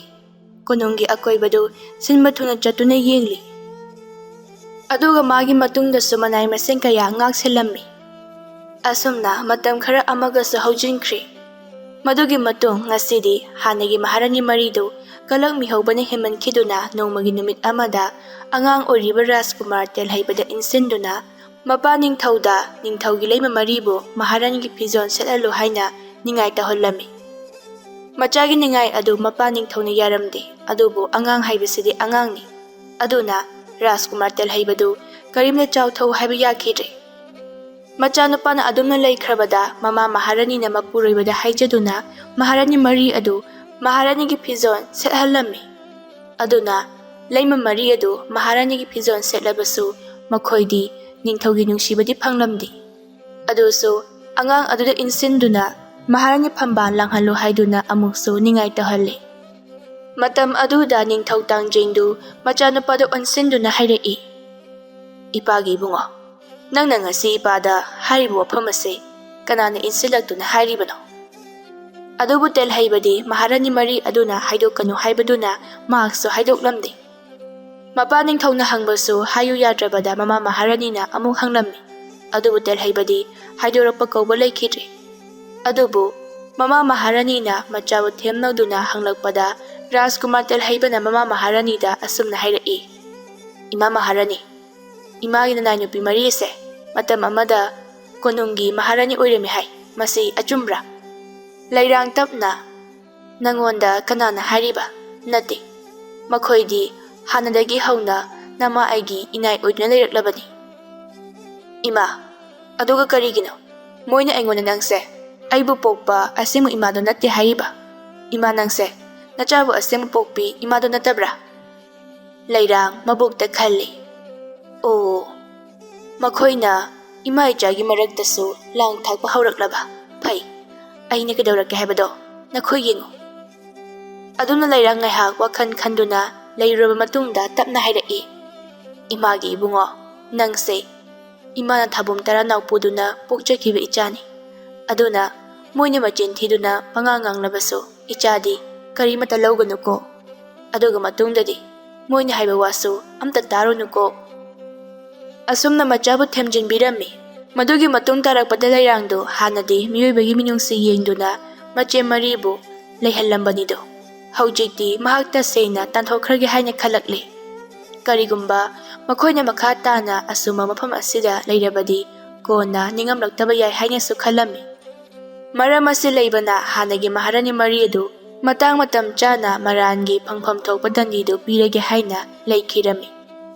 ꯀꯣꯅꯨꯡꯒꯤ ꯑꯀꯣꯏꯕꯗꯨ ꯁꯤꯟꯕ ꯊꯨꯡꯅ ꯆꯠꯇꯨꯅ ꯌꯦꯡꯂꯤ꯫ ꯑꯗꯨꯒ ꯃꯥꯒꯤ ꯃꯇꯨꯡꯗꯁꯨ ꯃꯅꯥꯏ ꯃꯁꯤꯡ ꯀꯌꯥ ꯉꯥꯛ ꯁꯦꯜꯂꯝꯃꯤ꯫ ꯑꯁꯨꯝꯅ ꯃꯇꯝ ꯈꯔ ꯑꯃꯒꯁꯨ ꯍꯧꯖꯤꯟꯈ꯭ꯔꯦ꯫ ꯃꯗꯨꯒꯤ ꯃꯇꯨꯡ ꯉꯁꯤꯗꯤ ꯍꯥꯟꯅꯒꯤ ꯃꯍꯥꯔꯥꯅꯤ ꯃꯔꯤꯗꯨ ꯀꯂꯛ ꯃꯤꯍꯧꯕꯅ ꯍꯦꯟꯃꯟꯈꯤꯗꯨꯅ ꯅꯣꯡꯃꯒꯤ ꯅꯨꯃꯤꯠ ꯑꯃꯗ ꯑꯉꯥꯡ ꯑꯣꯏꯔꯤꯕ ꯔꯥꯖꯀꯨꯃꯥꯔ ꯇꯦꯜꯍꯩꯕꯗ ꯏꯟꯁꯤꯟꯗꯨꯅ ꯃꯄꯥ ꯅꯤꯡꯊꯧꯗ ꯅꯤꯡꯊꯧꯒꯤ ꯂꯩꯃ ꯃꯔꯤꯕꯨ ꯃꯍꯥꯔꯥꯅꯤꯒꯤ ꯐꯤꯖꯣꯜ ꯁꯦꯠꯍꯜꯂꯨ ꯍꯥꯏꯅ ꯅꯤꯡꯉꯥꯏ ꯇꯧꯍꯜꯂꯝꯃꯤ꯫ ꯃꯆꯥꯒꯤ ꯅꯤꯡꯉꯥꯏ ꯑꯗꯨ ꯃꯄꯥ ꯅꯤꯡꯊꯧꯅ ꯌꯥꯔꯝꯗꯦ, ꯑꯗꯨꯕꯨ ꯑꯉꯥꯡ ꯍꯥꯏꯕꯁꯤꯗꯤ ꯑꯉꯥꯡꯅꯤ꯫ ꯑꯗꯨꯅ ꯔꯥꯖꯀꯨꯃꯥꯔ ꯇꯦꯜꯍꯩꯕꯗꯨ ꯀꯔꯤꯝꯇ ꯆꯥꯎꯊꯧ ꯍꯥꯏꯕ ꯌꯥꯈꯤꯗ꯭ꯔꯦ꯫ ꯃꯆꯥꯅꯨꯄꯥꯅ ꯑꯗꯨꯝꯅ ꯂꯩꯈ꯭ꯔꯕꯗ ꯃꯃꯥ ꯃꯍꯥꯔꯥꯅꯤꯅ ꯃꯄꯨꯔꯣꯏꯕꯗ ꯍꯥꯏꯖꯗꯨꯅ ꯃꯍꯥꯔꯥꯅꯤ ꯃꯔꯤ ꯑꯗꯨ ꯃꯍꯥꯔꯥꯅꯤꯒꯤ ꯐꯤꯖꯣꯜ ꯁꯦꯠꯍꯜꯂꯝꯃꯤ꯫ ꯑꯗꯨꯅ ꯂꯩꯃ ꯃꯔꯤ ꯑꯗꯨ ꯃꯍꯥꯔꯥꯅꯤꯒꯤ ꯐꯤꯖꯣꯜ ꯁꯦꯠꯂꯕꯁꯨ ꯃꯈꯣꯏꯗꯤ ꯅꯤꯡꯊꯧꯒꯤ ꯅꯨꯡꯁꯤꯕꯗꯤ ꯐꯪꯂꯝꯗꯦ꯫ ꯑꯗꯨꯁꯨ ꯑꯉꯥꯡ ꯑꯗꯨꯗ ꯏꯟꯁꯤꯟꯗꯨꯅ ꯃꯍꯥꯔꯥꯅꯤ ꯐꯝꯕꯥꯜ ꯂꯥꯡꯍꯜꯂꯨ ꯍꯥꯏꯗꯨꯅ ꯑꯃꯨꯛꯁꯨ ꯅꯤꯡꯉꯥꯏ ꯇꯧꯍꯜꯂꯤ꯫ ꯃꯇꯝ ꯑꯗꯨꯗ ꯅꯤꯡꯊꯧ ꯇꯥꯡꯖꯦꯡꯗꯨ ꯃꯆꯥꯅꯨꯄꯥꯗ ꯑꯣꯟꯁꯤꯟꯗꯨꯅ ꯍꯥꯏꯔꯛꯏ, "ꯏꯄꯥꯒꯤ ꯏꯕꯨꯡꯉꯣ, ꯅꯪꯅ ꯉꯁꯤ ꯏꯄꯥꯗ ꯍꯥꯏꯔꯤꯕ ꯋꯥꯐꯝ ꯑꯁꯤ ꯀꯅꯥꯅ ꯏꯟꯁꯤꯜꯂꯛꯇꯨꯅ ꯍꯥꯏꯔꯤꯕꯅꯣ?" ꯑꯗꯨꯕꯨ ꯇꯦꯜꯍꯩꯕꯗꯤ ꯃꯍꯥꯔꯥꯅꯤ ꯃꯔꯤ ꯑꯗꯨꯅ ꯍꯥꯏꯗꯣꯛꯀꯅꯨ ꯍꯥꯏꯕꯗꯨꯅ ꯃꯍꯥꯛꯁꯨ ꯍꯥꯏꯗꯣꯛꯂꯝꯗꯦ꯫ ꯃꯄꯥ ꯅꯤꯡꯊꯧꯅ ꯍꯪꯕꯁꯨ ꯍꯥꯏꯌꯨ ꯌꯥꯗ꯭ꯔꯕꯗ ꯃꯃꯥ ꯃꯍꯥꯔꯥꯅꯤꯅ ꯑꯃꯨꯛ ꯍꯪꯂꯝꯃꯤ꯫ ꯑꯗꯨꯕꯨ ꯇꯦꯜꯍꯩꯕꯗꯤ ꯍꯥꯏꯗꯣꯔꯛꯄ ꯀꯧꯕ ꯂꯩꯈꯤꯗ꯭ꯔꯦ꯫ ꯑꯗꯨꯕꯨ ꯃꯃꯥ ꯃꯍꯥꯔꯥꯅꯤꯅ ꯃꯆꯥꯕꯨ ꯊꯦꯝꯅꯧꯗꯨꯅ ꯍꯪꯂꯛꯄꯗ ꯔꯥꯖꯀꯨꯃꯥꯔ ꯇꯦꯜꯍꯩꯕꯅ ꯃꯃꯥ ꯃꯍꯥꯔꯥꯅꯤꯗ ꯑꯁꯨꯝꯅ ꯍꯥꯏꯔꯛꯏ, "ꯏꯃꯥ ꯃꯍꯥꯔꯥꯅꯤ, ꯏꯃꯥꯒꯤ ꯅꯅꯥꯏ ꯅꯨꯄꯤ ꯃꯔꯤ ꯑꯁꯦ ꯃꯇꯝ ꯑꯃꯗ ꯀꯣꯅꯨꯡꯒꯤ ꯃꯍꯥꯔꯥꯅꯤ ꯑꯣꯏꯔꯝꯃꯤ ꯍꯥꯏ꯫ ꯃꯁꯤ ꯑꯆꯨꯝꯕ꯭ꯔꯥ?" ꯂꯩꯔꯥꯡ ꯇꯞꯅ, "ꯅꯪꯉꯣꯟꯗ ꯀꯅꯥꯅ ꯍꯥꯏꯔꯤꯕ? ꯅꯠꯇꯦ꯫ ꯃꯈꯣꯏꯗꯤ ꯍꯥꯟꯅꯗꯒꯤ ꯍꯧꯅ ꯅꯃꯥ ꯑꯩꯒꯤ ꯏꯅꯥꯏ ꯑꯣꯏꯗꯨꯅ ꯂꯩꯔꯛꯂꯕꯅꯤ꯫" "ꯏꯃꯥ, ꯑꯗꯨꯒ ꯀꯔꯤꯒꯤꯅꯣ ꯃꯣꯏꯅ ꯑꯩꯉꯣꯟꯗ ꯅꯪꯁꯦ ꯑꯩꯕꯨ ꯄꯣꯛꯄ ꯑꯁꯦꯡꯕ ꯏꯃꯥꯗꯣ ꯅꯠꯇꯦ ꯍꯥꯏꯔꯤꯕ? ꯏꯃꯥ, ꯅꯪꯁꯦ ꯅꯆꯥꯕꯨ ꯑꯁꯦꯡꯕ ꯄꯣꯛꯄꯤ ꯏꯃꯥꯗꯣ ꯅꯠꯇꯕ꯭ꯔꯥ?" ꯂꯩꯔꯥꯡ ꯃꯕꯣꯛꯇ ꯈꯜꯂꯤ꯫ "ꯑꯣ, ꯃꯈꯣꯏꯅ ꯏꯃꯥ ꯏꯆꯥꯒꯤ ꯃꯔꯛꯇꯁꯨ ꯂꯥꯡ ꯊꯥꯛꯄ ꯍꯧꯔꯛꯂꯕ? ꯐꯩ, ꯑꯩꯅ ꯀꯩꯗꯧꯔꯛꯀꯦ ꯍꯥꯏꯕꯗꯣ ꯅꯈꯣꯏ ꯌꯦꯡꯉꯨ꯫" ꯑꯗꯨꯅ ꯂꯩꯔꯥꯡ ꯉꯥꯏꯍꯥꯛ ꯋꯥꯈꯜ ꯈꯟꯗꯨꯅ ꯂꯩꯔꯨꯔꯕ ꯃꯇꯨꯡꯗ ꯇꯞꯅ ꯍꯥꯏꯔꯛꯏ, "ꯏꯃꯥꯒꯤ ꯏꯕꯨꯡꯉꯣ, ꯅꯪꯁꯦ ꯏꯃꯥꯅ ꯊꯥꯕꯨꯝ ꯇꯔꯥ ꯅꯥꯎꯄꯨꯗꯨꯅ ꯄꯣꯛꯆꯈꯤꯕ ꯏꯆꯥꯅꯤ꯫ ꯑꯗꯨꯅ ꯃꯣꯏꯅ ꯃꯆꯤꯟ ꯊꯤꯗꯨꯅ ꯄꯉꯥꯡ ꯉꯥꯡꯂꯕꯁꯨ ꯏꯆꯥꯗꯤ ꯀꯔꯤꯃꯠꯇ ꯂꯧꯒꯅꯨꯀꯣ꯫" ꯑꯗꯨꯒ ꯃꯇꯨꯡꯗꯗꯤ ꯃꯣꯏꯅ ꯍꯥꯏꯕ ꯋꯥꯁꯨ ꯑꯝꯇ ꯇꯥꯔꯨꯅꯨꯀꯣ꯫ ꯑꯁꯨꯝꯅ ꯃꯆꯥꯕꯨ ꯊꯦꯝꯖꯤꯟꯕꯤꯔꯝꯃꯤ꯫ ꯃꯗꯨꯒꯤ ꯃꯇꯨꯡ ꯇꯥꯔꯛꯄꯗ ꯂꯩꯔꯥꯡꯗꯨ ꯍꯥꯟꯅꯗꯤ ꯃꯤꯑꯣꯏꯕꯒꯤ ꯃꯤꯅꯨꯡꯁꯤ ꯌꯦꯡꯗꯨꯅ ꯃꯆꯦ ꯃꯔꯤꯕꯨ ꯂꯩꯍꯜꯂꯝꯕꯅꯤꯗꯣ, ꯍꯧꯖꯤꯛꯇꯤ ꯃꯍꯥꯛ ꯇꯁꯦꯡꯅ ꯇꯥꯟꯊꯣꯛꯈ꯭ꯔꯒꯦ ꯍꯥꯏꯅ ꯈꯜꯂꯛꯂꯦ꯫ ꯀꯔꯤꯒꯨꯝꯕ ꯃꯈꯣꯏꯅ ꯃꯈꯥ ꯇꯥꯅ ꯑꯆꯨꯝꯕ ꯃꯐꯝ ꯑꯁꯤꯗ ꯂꯩꯔꯕꯗꯤ ꯀꯣꯟꯅ ꯅꯤꯡꯉꯝꯂꯛꯇꯕ ꯌꯥꯏ ꯍꯥꯏꯅꯁꯨ ꯈꯜꯂꯝꯃꯤ꯫ ꯃꯔꯝ ꯑꯁꯤ ꯂꯩꯕꯅ ꯍꯥꯟꯅꯒꯤ ꯃꯍꯥꯔꯥꯅꯤ ꯃꯔꯤ ꯑꯗꯨ ꯃꯇꯥꯡ ꯃꯇꯝ ꯆꯥꯅ ꯃꯔꯥꯟꯒꯤ ꯐꯪꯐꯝ ꯊꯣꯛꯄ ꯗꯟꯗꯤꯗꯨ ꯄꯤꯔꯒꯦ ꯍꯥꯏꯅ ꯂꯩꯈꯤꯔꯝꯃꯤ꯫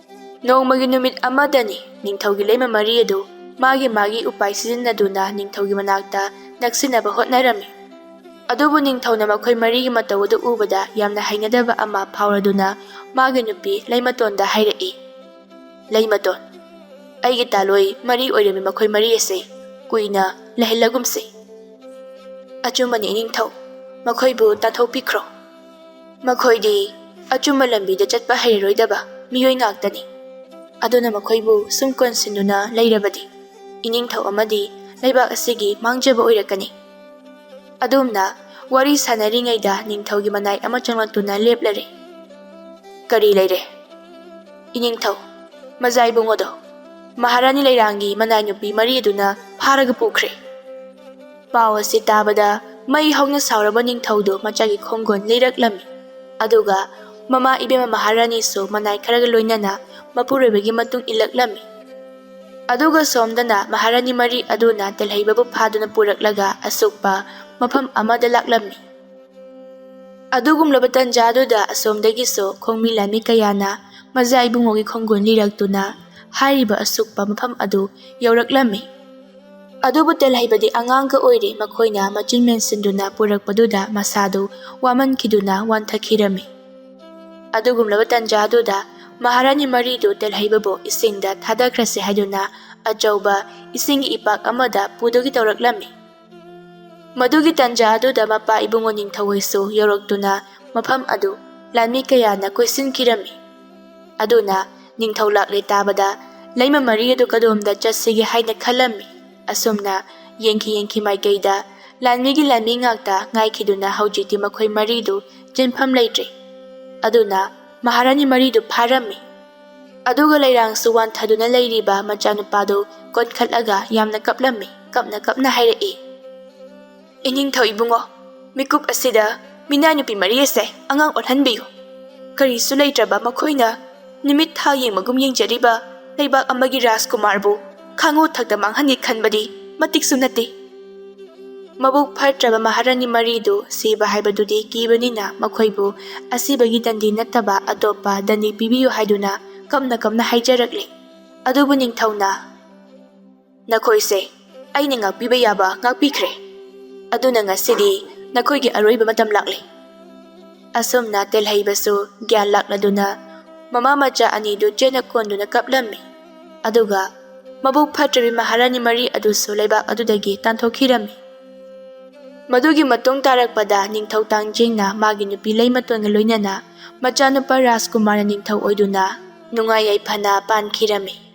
ꯅꯣꯡꯃꯒꯤ ꯅꯨꯃꯤꯠ ꯑꯃꯗꯅꯤ ꯅꯤꯡꯊꯧꯒꯤ ꯂꯩꯃ ꯃꯔꯤ ꯑꯗꯨ ꯃꯥꯒꯤ ꯃꯥꯒꯤ ꯎꯄꯥꯏ ꯁꯤꯖꯤꯟꯅꯗꯨꯅ ꯅꯤꯡꯊꯧꯒꯤ ꯃꯅꯥꯛꯇ ꯅꯛꯁꯤꯟꯅꯕ ꯍꯣꯠꯅꯔꯝꯃꯤ꯫ ꯑꯗꯨꯕꯨ ꯅꯤꯡꯊꯧꯅ ꯃꯈꯣꯏ ꯃꯔꯤꯒꯤ ꯃꯇꯧ ꯑꯗꯨ ꯎꯕꯗ ꯌꯥꯝꯅ ꯍꯩꯅꯗꯕ ꯑꯃ ꯐꯥꯎꯔꯗꯨꯅ ꯃꯥꯒꯤ ꯅꯨꯄꯤ ꯂꯩꯃꯇꯣꯟꯗ ꯍꯥꯏꯔꯛꯏ, "ꯂꯩꯃꯇꯣꯟ, ꯑꯩꯒꯤ ꯇꯥꯂꯣꯏ ꯃꯔꯤ ꯑꯣꯏꯔꯝꯃꯤ ꯃꯈꯣꯏ ꯃꯔꯤ ꯑꯁꯦ ꯀꯨꯏꯅ ꯂꯩꯍꯜꯂꯒꯨꯝꯁꯤ꯫" "ꯑꯆꯨꯝꯕꯅꯤ ꯏꯅꯤꯡꯊꯧ, ꯃꯈꯣꯏꯕꯨ ꯇꯥꯟꯊꯣꯛꯄꯤꯈ꯭ꯔꯣ꯫ ꯃꯈꯣꯏꯗꯤ ꯑꯆꯨꯝꯕ ꯂꯝꯕꯤꯗ ꯆꯠꯄ ꯍꯩꯔꯔꯣꯏꯗꯕ ꯃꯤꯑꯣꯏ ꯉꯥꯛꯇꯅꯤ꯫ ꯑꯗꯨꯅ ꯃꯈꯣꯏꯕꯨ ꯁꯨꯝ ꯀꯣꯟꯁꯤꯟꯗꯨꯅ ꯂꯩꯔꯕꯗꯤ ꯏꯅꯤꯡꯊꯧ ꯑꯃꯗꯤ ꯂꯩꯕꯥꯛ ꯑꯁꯤꯒꯤ ꯃꯥꯡꯖꯕ ꯑꯣꯏꯔꯛꯀꯅꯤ꯫" ꯑꯗꯨꯝꯅ ꯋꯥꯔꯤ ꯁꯥꯟꯅꯔꯤꯉꯩꯗ ꯅꯤꯡꯊꯧꯒꯤ ꯃꯅꯥꯏ ꯑꯃ ꯆꯪꯂꯛꯇꯨꯅ ꯂꯦꯞꯂꯔꯦ꯫ "ꯀꯔꯤ ꯂꯩꯔꯦ?" "ꯏꯅꯤꯡꯊꯧ, ꯃꯖꯥ ꯏꯕꯨꯡꯉꯣꯗꯣ ꯃꯍꯥꯔꯥꯅꯤ ꯂꯩꯔꯥꯡꯒꯤ ꯃꯅꯥꯏ ꯅꯨꯄꯤ ꯃꯔꯤ ꯑꯗꯨꯅ ꯐꯥꯔꯒ ꯄꯨꯈ꯭ꯔꯦ꯫" ꯄꯥꯎ ꯑꯁꯤ ꯇꯥꯕꯗ ꯃꯩ ꯍꯧꯅ ꯁꯥꯎꯔꯕ ꯅꯤꯡꯊꯧꯗꯨ ꯃꯆꯥꯒꯤ ꯈꯣꯡꯒꯣꯟ ꯂꯤꯔꯛꯂꯝꯃꯤ꯫ ꯑꯗꯨꯒ ꯃꯃꯥ ꯏꯕꯦꯝꯃ ꯃꯍꯥꯔꯥꯅꯤꯁꯨ ꯃꯅꯥꯏ ꯈꯔꯒ ꯂꯣꯏꯅꯅ ꯃꯄꯨꯔꯣꯏꯕꯒꯤ ꯃꯇꯨꯡ ꯏꯜꯂꯛꯂꯝꯃꯤ꯫ ꯑꯗꯨꯒ ꯁꯣꯝꯗꯅ ꯃꯍꯥꯔꯥꯅꯤ ꯃꯔꯤ ꯑꯗꯨꯅ ꯇꯦꯜꯍꯩꯕꯕꯨ ꯐꯥꯗꯨꯅ ꯄꯨꯔꯛꯂꯒ ꯑꯁꯨꯛꯄ ꯃꯐꯝ ꯑꯃꯗ ꯂꯥꯛꯂꯝꯃꯤ꯫ ꯑꯗꯨꯒꯨꯝꯂꯕ ꯇꯟꯖꯥꯗꯨꯗ ꯑꯁꯣꯝꯗꯒꯤꯁꯨ ꯈꯣꯡꯃꯤ ꯂꯥꯟꯃꯤ ꯀꯌꯥꯅ ꯃꯖꯥ ꯏꯕꯨꯡꯉꯣꯒꯤ ꯈꯣꯡꯒꯨꯟ ꯂꯤꯔꯛꯇꯨꯅ ꯍꯥꯏꯔꯤꯕ ꯑꯁꯨꯛꯄ ꯃꯐꯝ ꯑꯗꯨ ꯌꯧꯔꯛꯂꯝꯃꯤ꯫ ꯑꯗꯨꯕꯨ ꯇꯦꯜꯍꯩꯕꯗꯤ ꯑꯉꯥꯡꯒ ꯑꯣꯏꯔꯤ, ꯃꯈꯣꯏꯅ ꯃꯆꯤꯟ ꯃꯦꯟꯁꯤꯟꯗꯨꯅ ꯄꯨꯔꯛꯄꯗꯨꯗ ꯃꯁꯥꯗꯨ ꯋꯥꯃꯟꯈꯤꯗꯨꯅ ꯋꯥꯟꯊꯈꯤꯔꯝꯃꯤ꯫ ꯑꯗꯨꯒꯨꯝꯂꯕ ꯇꯟꯖꯥꯗꯨꯗ ꯃꯍꯥꯔꯥꯅꯤ ꯃꯔꯤꯗꯨ ꯇꯦꯜꯍꯩꯕꯕꯨ ꯏꯁꯤꯡꯗ ꯊꯥꯗꯈ꯭ꯔꯁꯤ ꯍꯥꯏꯗꯨꯅ ꯑꯆꯧꯕ ꯏꯁꯤꯡꯒꯤ ꯏꯄꯥꯛ ꯑꯃꯗ ꯄꯨꯗꯨꯒꯤ ꯇꯧꯔꯛꯂꯝꯃꯤ꯫ ꯃꯗꯨꯒꯤ ꯇꯟꯖꯥ ꯑꯗꯨꯗ ꯃꯄꯥ ꯏꯕꯨꯡꯉꯣ ꯅꯤꯡꯊꯧ ꯍꯣꯏꯁꯨ ꯌꯧꯔꯛꯇꯨꯅ ꯃꯐꯝ ꯑꯗꯨ ꯂꯥꯟꯃꯤ ꯀꯌꯥꯅ ꯀꯣꯏꯁꯤꯟꯈꯤꯔꯝꯃꯤ꯫ ꯑꯗꯨꯅ ꯅꯤꯡꯊꯧ ꯂꯥꯛꯂꯦ ꯇꯥꯕꯗ ꯂꯩꯃ ꯃꯔꯤ ꯑꯗꯨ ꯀꯗꯣꯝꯗ ꯆꯠꯁꯤꯒꯦ ꯍꯥꯏꯅ ꯈꯜꯂꯝꯃꯤ꯫ ꯑꯁꯨꯝꯅ ꯌꯦꯡꯈꯤ ꯌꯦꯡꯈꯤ ꯃꯥꯏꯀꯩꯗ ꯂꯥꯟꯃꯤꯒꯤ ꯂꯥꯟꯃꯤ ꯉꯥꯛꯇ ꯉꯥꯏꯈꯤꯗꯨꯅ ꯍꯧꯖꯤꯛꯇꯤ ꯃꯈꯣꯏ ꯃꯔꯤꯗꯨ ꯆꯦꯟꯐꯝ ꯂꯩꯇ꯭ꯔꯦ꯫ ꯑꯗꯨꯅ ꯃꯍꯥꯔꯥꯅꯤ ꯃꯔꯤꯗꯨ ꯐꯥꯔꯝꯃꯤ꯫ ꯑꯗꯨꯒ ꯂꯩꯔꯥꯡꯁꯨ ꯋꯥꯟꯊꯗꯨꯅ ꯂꯩꯔꯤꯕ ꯃꯆꯥꯅꯨꯄꯥꯗꯨ ꯀꯣꯟꯈꯠꯂꯒ ꯌꯥꯝꯅ ꯀꯞꯂꯝꯃꯤ꯫ ꯀꯞꯅ ꯀꯞꯅ ꯍꯥꯏꯔꯛꯏ, "ꯏꯅꯤꯡꯊꯧ ꯏꯕꯨꯡꯉꯣ, ꯃꯤꯀꯨꯞ ꯑꯁꯤꯗ ꯃꯤꯅꯥꯏ ꯅꯨꯄꯤ ꯃꯔꯤ ꯑꯁꯦ ꯑꯉꯥꯡ ꯑꯣꯟꯍꯟꯕꯤꯌꯨ꯫ ꯀꯔꯤꯁꯨ ꯂꯩꯇ꯭ꯔꯕ ꯃꯈꯣꯏꯅ ꯅꯨꯃꯤꯠ ꯊꯥ ꯌꯦꯡꯕꯒꯨꯝ ꯌꯦꯡꯖꯔꯤꯕ ꯂꯩꯕꯥꯛ ꯑꯃꯒꯤ ꯔꯥꯖꯀꯨꯃꯥꯔꯕꯨ ꯈꯥꯉꯨ ꯊꯛꯇ ꯃꯥꯡꯍꯟꯒꯦ ꯈꯟꯕꯗꯤ ꯃꯇꯤꯛꯁꯨ ꯅꯠꯇꯦ꯫" ꯃꯕꯨꯛ ꯐꯠꯇ꯭ꯔꯕ ꯃꯍꯥꯔꯥꯅꯤ ꯃꯔꯤꯗꯨ ꯁꯤꯕ ꯍꯥꯏꯕꯗꯨꯗꯤ ꯀꯤꯕꯅꯤꯅ ꯃꯈꯣꯏꯕꯨ ꯑꯁꯤꯕꯒꯤ ꯗꯟꯗꯤ ꯅꯠꯇꯕ ꯑꯇꯣꯞꯄ ꯗꯟꯗꯤ ꯄꯤꯕꯤꯌꯨ ꯍꯥꯏꯗꯨꯅ ꯀꯞꯅ ꯀꯞꯅ ꯍꯥꯏꯖꯔꯛꯂꯤ꯫ ꯑꯗꯨꯕꯨ ꯅꯤꯡꯊꯧꯅ, "ꯅꯈꯣꯏꯁꯦ ꯑꯩꯅ ꯉꯥꯛꯄꯤꯕ ꯌꯥꯕ ꯉꯥꯛꯄꯤꯈ꯭ꯔꯦ, ꯑꯗꯨꯅ ꯉꯁꯤꯗꯤ ꯅꯈꯣꯏꯒꯤ ꯑꯔꯣꯏꯕ ꯃꯇꯝ ꯂꯥꯛꯂꯦ꯫" ꯑꯁꯨꯝꯅ ꯇꯦꯜꯍꯩꯕꯁꯨ ꯒ꯭ꯌꯥꯟ ꯂꯥꯛꯂꯗꯨꯅ ꯃꯃꯥ ꯃꯆꯥ ꯑꯅꯤꯗꯨ ꯆꯦꯠꯅ ꯀꯣꯟꯗꯨꯅ ꯀꯞꯂꯝꯃꯤ꯫ ꯑꯗꯨꯒ ꯃꯕꯨꯛ ꯐꯠꯇ꯭ꯔꯕꯤ ꯃꯍꯥꯔꯥꯅꯤ ꯃꯔꯤ ꯑꯗꯨꯁꯨ ꯂꯩꯕꯥꯛ ꯑꯗꯨꯗꯒꯤ ꯇꯥꯟꯊꯣꯛꯈꯤꯔꯝꯃꯤ꯫ ꯃꯗꯨꯒꯤ ꯃꯇꯨꯡ ꯇꯥꯔꯛꯄꯗ ꯅꯤꯡꯊꯧ ꯇꯥꯡꯖꯤꯡꯅ ꯃꯥꯒꯤ ꯅꯨꯄꯤ ꯂꯩꯃꯇꯣꯟꯒ ꯂꯣꯏꯅꯅ ꯃꯆꯥꯅꯨꯄꯥ ꯔꯥꯖꯀꯨꯃꯥꯔꯅ ꯅꯤꯡꯊꯧ ꯑꯣꯏꯗꯨꯅ ꯅꯨꯡꯉꯥꯏ ꯌꯥꯏꯐꯅ ꯄꯥꯟꯈꯤꯔꯝꯃꯤ꯫